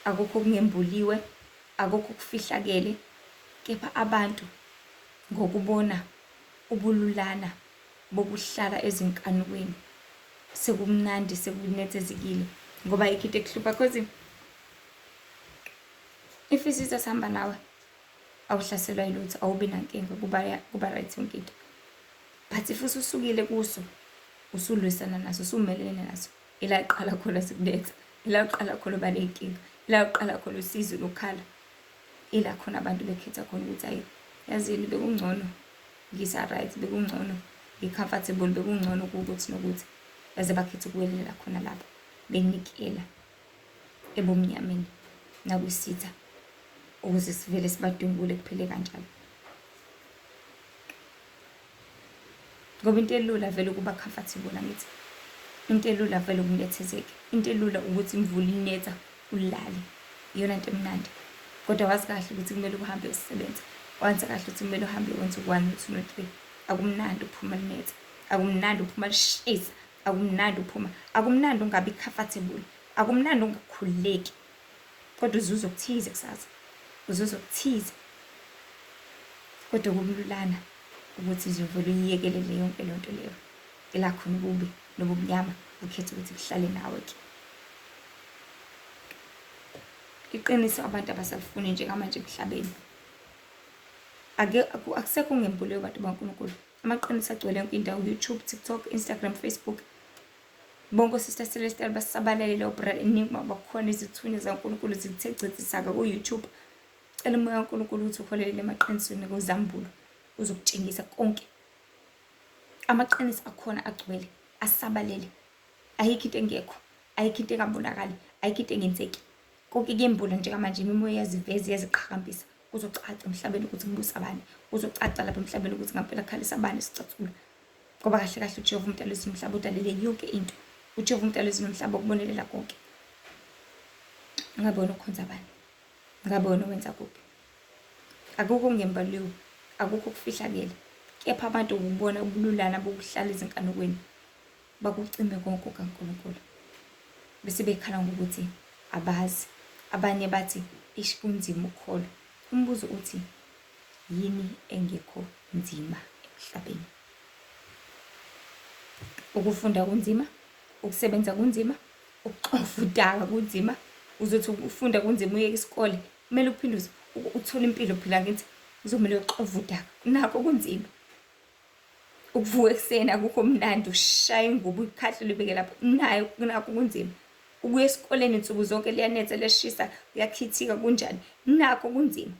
akukho okungembuliwe, akukho okufihlakele, kepha abantu ngokubona ubululana bokuhlala ezinkanukweni sekumnandi sekunethezekile ngoba ayikho into ekuhlupha cause if isitha sihamba nawe awuhlaselwa yilutho awubi nankinga kuba kuba right yonke into but if ususukile kuso usulwisana naso usumelene naso ila iqala khona sikuletha ila uqala khona uba ney'nkinga ila uqala khona usizo lokhala ila khona abantu bekhetha khona ukuthi ayi yazini bekungcono ngisa-right bekungcono ngi-comfortable bekungcono kuwukuthi nokuthi baze bakhetha ukuwelela khona lapho benikela ebumnyameni nakwisitha ukuze sivele sibadungule kuphele kanjalo ngoba into elula vele ukuba comfortable angithi into elula vele ukunethezeka into elula ukuthi imvula inetha ulale iyona nto emnandi kodwa wazi kahle ukuthi kumele uhambe uyosebenza wazi kahle ukuthi kumele uhambe wenze u-one no-two no-three akumnandi uphuma linetha akumnandi uphuma lishisa akumnandi uphuma akumnandi ungabi comfortable akumnandi ungakhululeki kodwa uzuza okuthize kusasa uzuza okuthize kodwa kumlulana ukuthi nje uvele uyiyekelele yonke leyo nto leyo ila khona ububi nobumnyama bukhetha ukuthi buhlale nawe ke iqiniso abantu abasalifuni njengamanje emhlabeni ake akusekho ngembulo yabantu baNkulunkulu amaqiniso agcwele yonke indawo YouTube TikTok Instagram Facebook bonke osister Celestial basabalalele obrother enigma bakhona izithunywa zaNkulunkulu zithe chithi ku YouTube cela umoya kaNkulunkulu ukuthi uholelele emaqinisweni kuzambulo uzokutshengisa konke amaqiniso akhona agcwele asabalele ayikho into engekho ayikho into engabonakali ayikho into engenzeki konke kuyembula njengamanje imimoya iyaziveza iyaziqhakambisa kuzocaca emhlabeni ukuthi kubusa bani kuzocaca lapha emhlabeni ukuthi ngampela kukhalisa bani isicathulo ngoba kahle kahle uJehova umdali wezulu nomhlaba udalele yonke into uJehova umdali wezulu nomhlaba ukubonelela konke ngabe wena ukhonza bani ngabe wena wenza kuphi akukho okungembaliwe akukho okufihlakele kepha abantu ukubona ubululana bokuhlala ezinkanukweni bakucime konke okaNkulunkulu bese bekhala ngokuthi abazi abanye bathi ish kunzima ukukholwa umbuzo uthi yini engekho nzima emhlabeni ukufunda kunzima ukusebenza kunzima ukuxova udaka kunzima uzothi ukufunda kunzima uyeke isikole kumele uphinde uthole impilo phela ngithi kuzomele uxove udaka nakho kunzima ukuvuka ekuseni akukho mnandi ushaya ingubo uyikhahlule ubeke lapho nayo nakho kunzima ukuya esikoleni nsuku zonke liyanetha liyashisa kuyakhithika kunjani nakho kunzima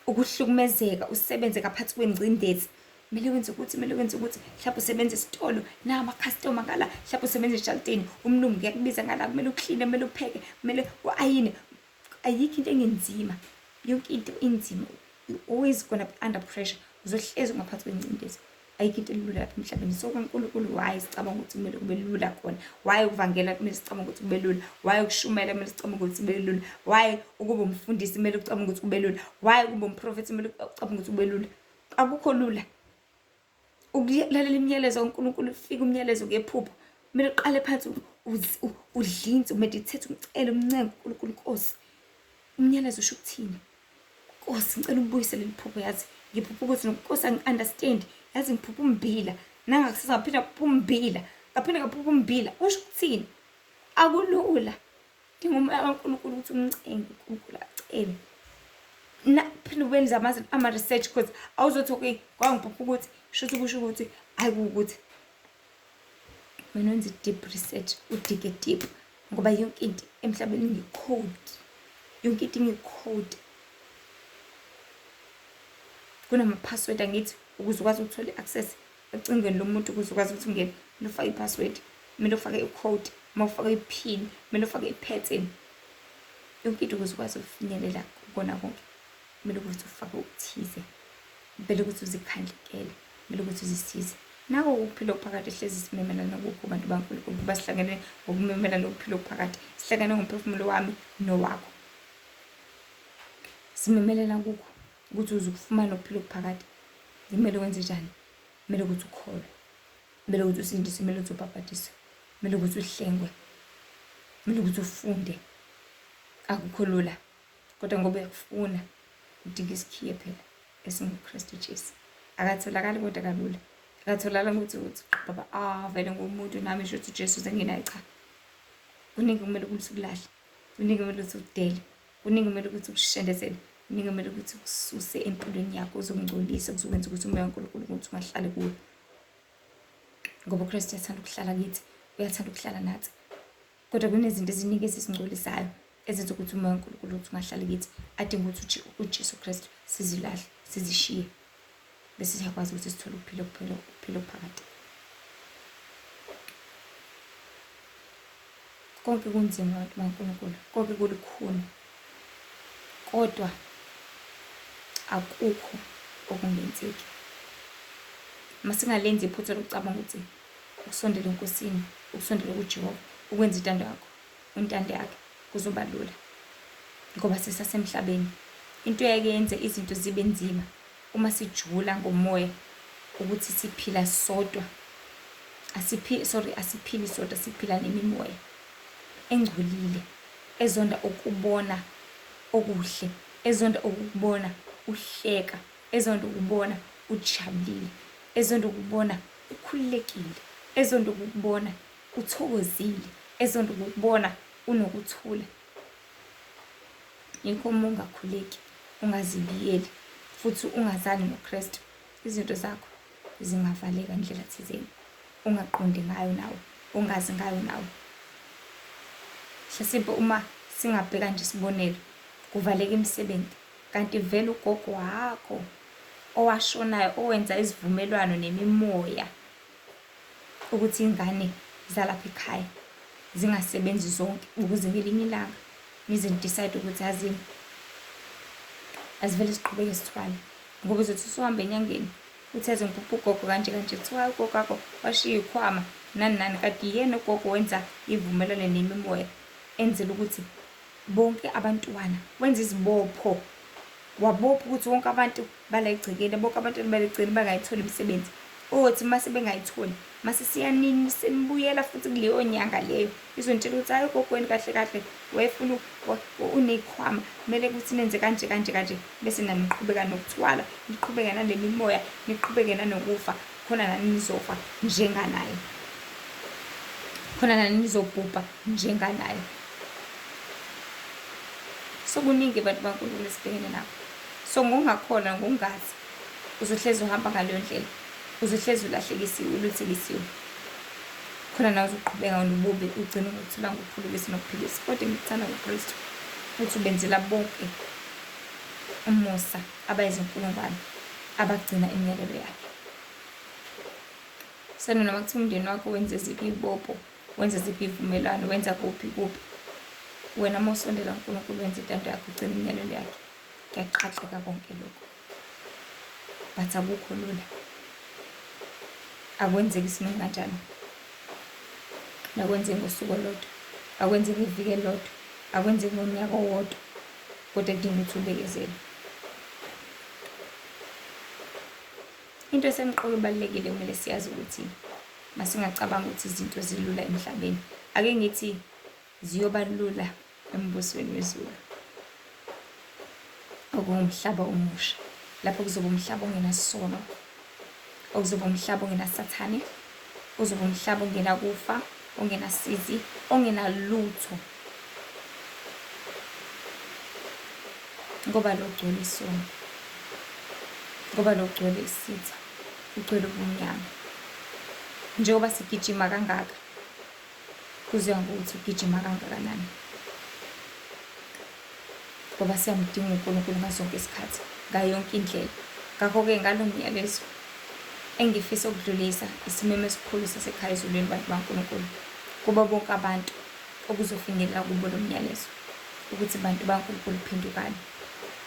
ukuhlukumezeka usebenze ngaphansi kwengcindezi kumele wenze ukuthi kumele wenze ukuthi mhlawumbe usebenza esitolo nawo amakhastoma ngala mhlawumbe usebenza eshaltini umlungu kuyakubiza ngala kumele ukline kumele upheke kumele u-ayine ayikho into engenzima yonke into inzima you always gonna be under pressure uzohlezi ungaphansi kwengcindezi. Ayikho into elula lapha emhlabeni. So kaNkulunkulu why sicabanga ukuthi kumele kube lula khona? Why ukuvangela kumele sicabanga ukuthi kube lula? Why ukushumayela kumele sicabanga ukuthi kube lula? Why ukuba umfundisi kumele ucabanga ukuthi kube lula? Why ukuba umprofethi kumele ucabanga ukuthi kube lula? Akukho lula. Ukulalela imiyalezo kaNkulunkulu, ufike umyalezo ngephupho, kumele uqale phansi udlinze, umeditate, umcele, umncenge uNkulunkulu, Nkosi, umyalezo usho ukuthini? Nkosi, ngicela ubuyise leli phupho, yazi ngiphupha ukuthi Nkosi angi-understand, yazi ngiphupha ummbila, nangakusasa ngaphinde ngaphupha ummbila, ngaphinde ngaphupha ummbila, usho ukuthini? Akulula. Dinga umoya kaNkulunkulu ukuthi umcenge uNkulunkulu acele. Na phinde wenze ama-research because awuzothi okay kwangiphupha ukuthi shuthi kusho ukuthi ayi kuwukuthi. Wena wenza i-deep research, udige deep ngoba yonke into emhlabeni nge-code. Yonke into inge-code. Kunama-password angithi ukuze ukwazi ukuthola i-access ecingweni lomuntu ukuze ukwazi ukuthi ungene kumele ufake i-password, kumele ufake i-code, uma ufake i-pin, kumele ufake i-pattern. Yonke into ukuze ukwazi ukufinyelela kukona konke kumele ukuthi ufake okuthize, kumele ukuthi uzikhandlekele, kumele ukuthi uzisize. Nako ukuphila okuphakade hlezi simemelana kukho bantu baNkulunkulu, kuba sihlangene ngokumemelana ukuphila okuphakade, sihlangene ngomphefumulo wami nowakho. Simemelela kukho ukuthi uze ukufumane ukuphila okuphakade. Kumele wenze njani? Kumele ukuthi ukholwe, kumele ukuthi usindiswe, kumele ukuthi ubhabhadiswe, kumele ukuthi uhlengwe, kumele ukuthi ufunde. Akukho lula, kodwa ngoba uyakufuna udinga isikhiye phela esinguKristu Jesu. Akatholakali kodwa kalula, akatholakali ukuthi uthi baba ah vele ngumuntu nami sho ukuthi uJesu sengenaye. Cha, kuningi kumele ukuthi ukulahle, kuningi kumele ukuthi ukudele, kuningi kumele ukuthi ukushendezele, kuningi kumele ukuthi ukususe empilweni yakho, uzokungcolisa, kuzokwenza ukuthi umoya kaNkulunkulu ukuthi ungahlali kuwe. Ngoba uKristu uyathanda ukuhlala kithi, uyathanda ukuhlala nathi. Kodwa kunezinto eziningi ezisingcolisayo ezenza ukuthi umoya kaNkulunkulu ukuthi ungahlali kithi, adinga ukuthi uJesu Kristu sizilahle, sizishiye, bese siyakwazi ukuthi sithole ukuphila okuphila ukuphila okuphakade. Konke kunzima bantu baNkulunkulu, konke kulikhuni, kodwa akukho okungenzeki. Masingalenzi iphutha lokucabanga ukuthi ukusondela eNkosini, ukusondela kuJehova, ukwenza intando yakho, intando yakhe kuzoba lula, ngoba sisasemhlabeni. Into eyake yenze izinto zibe nzima uma sijula ngomoya ukuthi siphila sodwa, asiphi sorry asiphili sodwa, siphila nemimoya engcolile ezonda ukubona okuhle, ezonda ukukubona uhleka, ezonda ukubona ujabulile, ezonda ukubona ukhululekile, ezonda ukukubona uthokozile, ezonda ukukubona unokuthula. Yikho uma ungakhuleki, ungazibiyeli futhi ungazani noKristu, izinto zakho zingavaleka ndlela thizeni ungaqondi ngayo nawe, ongazi ngayo nawe. Hlasimpe uma singabheka nje isibonelo, kuvaleka imisebenzi kanti vele ugogo wakho owashonayo owenza izivumelwano nemimoya ukuthi ingane zalapha ekhaya zingasebenzi zonke ukuze ngelinye ilanga nize ni-decide ukuthi yazini asivele siqhubeke sithwale, ngoba uzothi usuhamba enyangeni uthi yazi ngiphupha ugogo kanje kanje, kuthiwa ugogo wakho washiya ikhwama nani nani, kanti yena ugogo wenza ivumelwano nemimoya enzela ukuthi bonke abantwana, wenza izibopho, wabopha ukuthi wonke abantu bala egcekeni, bonke abantu bala egcekeni bangayitholi imisebenzi. Othi uma sebengayitholi, mase siyanini senibuyela futhi kuleyo nyanga leyo izonitshela ukuthi hayi ugogo wenu kahle kahle wayefuna unekhwama, kumele ukuthi nenze kanje kanje kanje, bese naniqhubeka nokuthwala, niqhubeke nale mimoya, niqhubeke nanokufa, khona nani nizofa njenganaye, khona nani nizobhubha njenganaye. So kuningi abantu baNkulunkulu esibhekene nako. So ngokungakholwa, ngokungazi, uzohlezi uhamba ngaleyo ndlela, uzohlezi ulahlekisiwe, uluthekisiwe. Khona nawe uzoqhubeka nobubi, ugcine ungakutholanga ukuphulukisa nokuphilisa. Kodwa ngikuthanda ngoKristu futhi ubenzela bonke umusa abayizinkulungwane abagcina imiyalelo yakhe. Sena noma kuthiwa umndeni wakho wenze ziphi iy'bopho, wenze ziphi iy'vumelwano, wenza kuphi kuphi, wena uma usondela kuNkulunkulu wenza intando yakhe, ugcina imiyalelo yakhe, kuyaqaqeka konke lokho. But akukho lula. Akwenzeki isinoma kanjani. Akwenzeki ngosuku olulodwa, akwenzeki ngeviki elilodwa, akwenzeki ngonyaka owodwa, kodwa kudinga ukuthi ubekezele. Into esemqoka ebalulekile kumele siyazi ukuthi masingacabanga ukuthi izinto zilula emhlabeni. Ake ngithi ziyoba lula embusweni wezulu, okuwumhlaba omusha, lapho kuzoba umhlaba ongenasono, okuzoba umhlaba ongenasathane, kuzoba umhlaba ongenakufa, ongenasizi, ongenalutho. Ngoba lo ugcwele isono, ngoba lo ugcwele isitha, ugcwele ubumnyama. Njengoba sigijima kangaka, Kuzoya ngokuthi ugijima kangakanani. Ngoba siyamdinga uNkulunkulu ngaso sonke isikhathi, ngayo yonke indlela. Ngakho-ke ngalo myalezo engifisa ukudlulisa isimemo esikhulu sasekhaya ezulwini bantu baNkulunkulu kubo bonke abantu okuzofinyelela kubo lo myalezo ukuthi bantu baNkulunkulu phendukani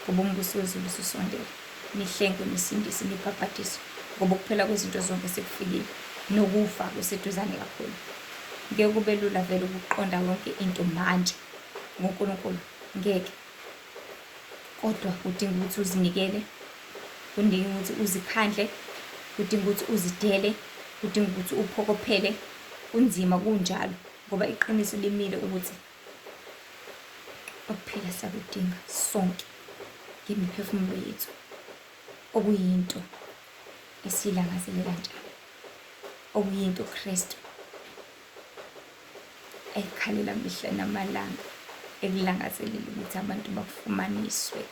ngoba umbuso wezulu ususondele. Nihlengwe, nisindiswe, nibhabhadiswe, ngoba ukuphela kwezinto zonke sekufikile, nokufa kuseduzane kakhulu. Ngeke kube lula vele ukuqonda yonke into manje ngoNkulunkulu, ngeke. Kodwa kudinga ukuthi uzinikele, kudinga ukuthi uzikhandle, kudinga ukuthi uzidele, kudinga ukuthi uphokophele. Kunzima kunjalo, ngoba iqiniso limile ukuthi Ukuphila siyakudinga sonke ngemiphefumulo yethu, okuyinto esiyilangazelela njalo, okuyinto uKristu ayikhalela mihla namalanga, ekulangazelela ukuthi abantu bakufumaniswe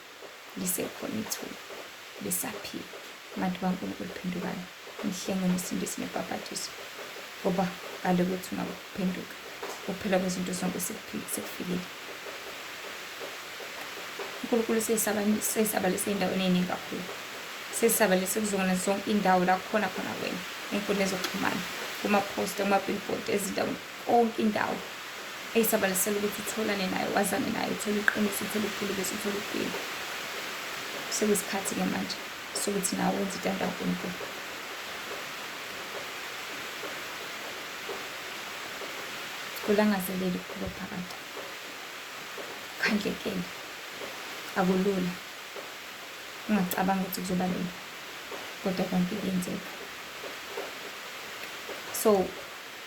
lisekhona ithuba besaphila. Bantu baNkulunkulu phendukani, nihlengwe nisindiswe nibhabhadiswe, ngoba ngale kwethu ngakuphenduka ukuphela kwezinto zonke sekufikile. UNkulunkulu seyisabalise ey'ndaweni ey'ningi kakhulu, seyisabalise kuzona zonke iy'ndawo la kukhona khona wena, ey'nkundleni zokuxhumana, kuma-poster, kuma-billboard, ezindaweni konke indawo eyisabalisela ukuthi utholane naye, wazane naye, uthole iqiniso, uthole ukuphulukisa, uthole ukuphila. Sekuyisikhathi-ke manje sokuthi nawe wenze intando kaNkulunkulu. Kulangazelele ukuphila okuphakade. Kukhandlekele. Akulula. Ungacabanga ukuthi kuzoba lula. Kodwa konke kuyenzeka. So,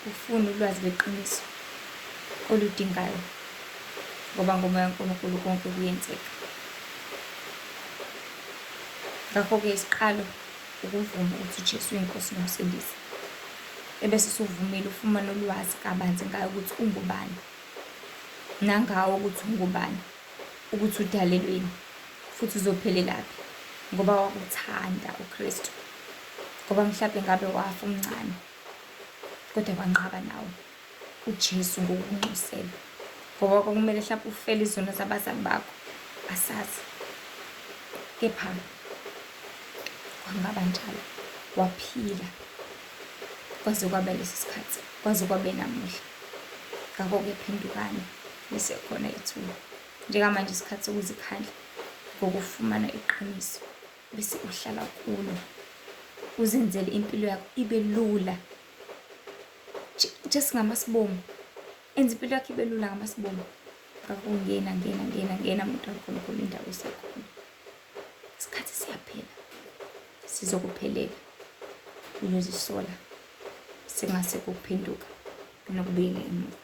ufune ulwazi lweqiniso oludingayo ngoba ngomoya kaNkulunkulu konke kuyenzeka. Ngakho-ke isiqalo ukuvuma ukuthi uJesu uyiNkosi noMsindisi. Ebese usuvumile ufumane ulwazi kabanzi ngaye ukuthi ungubani, nangawe ukuthi ungubani, ukuthi udalelweni futhi uzophelelaphi ngoba wakuthanda uKristu. Ngoba mhlampe ngabe wafa umncane kodwa wanqaba nawe uJesu ngokukunxusela ngoba kwakumele mhlawumbe ufele izono zabazali bakho asazi kepha kwangaba njalo waphila kwaze kwaba lesi sikhathi kwaze kwabe namuhla ngakho-ke phendukani lisekhona ithuba njengamanje isikhathi sokuzikhandla ngokufumana iqiniso bese uhlala kulo uzenzele impilo yakho ibe lula just ngamasibomu enza impilo yakho ibe lula ngamasibomu ngakho ngena ngena ngena ngena muntu kaNkulunkulu indawo isekhona isikhathi siyaphela sizokuphelela uyozisola singase kuphenduka nokubuyela emuva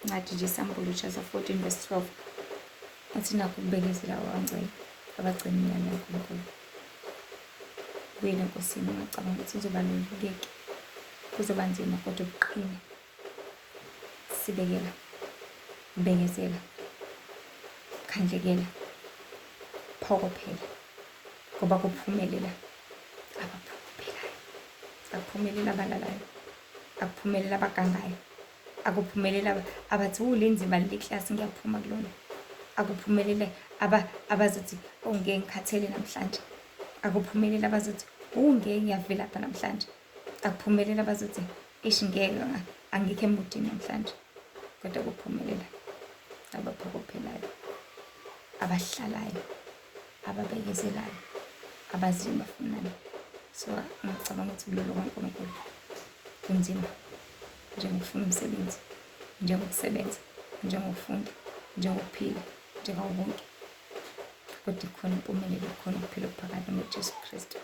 Incwadi nje Sambulo chapter 14 verse 12 uthi nakho ukubekezela kwabangcwele abagcina imiyalo kaNkulunkulu. Buyela eNkosini ungacabanga ukuthi kuzoba lula, ngeke. Kuzoba nzima kodwa uqine. Sibekela. Bekezela. Khandlekela. Phokophela. Ngoba kuphumelela abaphokophelayo. Akuphumelela abalalayo. Akuphumelela abagangayo. Akuphumelele abathi wu linzima leli klasi ngiyaphuma kulona. Akuphumelele abazothi oh ngeke ngikhathele namhlanje. Akuphumelele abazothi wu ngeke ngiyavilapha namhlanje. Akuphumelele abazothi eish ngeke angikho emudini namhlanje. Kodwa kuphumelela abaphokophelayo, abahlalayo, ababekezelayo, abaziyo bafunani. So ngicabanga ukuthi kulolo kaNkulunkulu kunzima njengokufuna umsebenzi, njengokusebenza, njengokufunda, njengokuphila, njengawo wonke, kodwa ikhona impumelelo, khona ukuphila okuphakade ngoJesu Kristu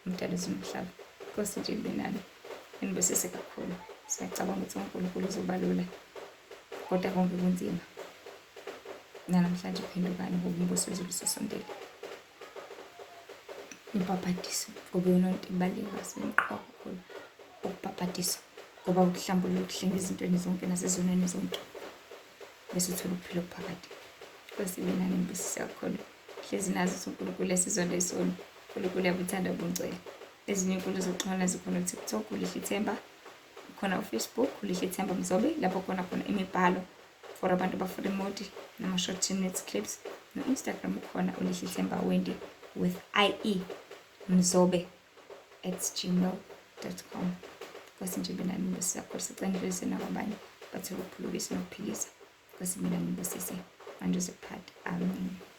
umdali wezulu nomhlaba. Nkosi nje ibe nani, inibusise kakhulu. Siyacabanga ukuthi uNkulunkulu uzobalula, kodwa konke kunzima. Nanamhlanje phendukani ngoba umbuso wezulu usosondele. Ibhabhadiso ngoba iyona nto ibaluleke kasemqoka kakhulu ukubhabhadiswa, ngoba ukuhlambulula ukuhlenga ezintweni zonke nasezonweni zonke, bese uthola ukuphila okuphakade. Nkosi ibe nani, nibusise kakhulu. Hlezi nazi ukuthi uNkulunkulu esizonda isono, uNkulunkulu uyabuthanda ubungcwele. Ezinye iy'nkundla zokuxhumana zikhona u-TikTok, uLihle Ithemba, khona uFacebook, uLihle Ithemba Mzobe, lapho khona khona imibhalo for abantu abafuna imodi nama-short 10 minutes clips. No-Instagram ukhona uLihle Ithemba Wendy with IE Mzobe at gmail.com. Nkosi nje ibe nani, nibusise kakhulu. Sicela nidlulise nakwabanye bathole ukuphulukisa nokuphilisa. Nkosi ibe nani, nibusise. Manje uzokuphatha. Amen.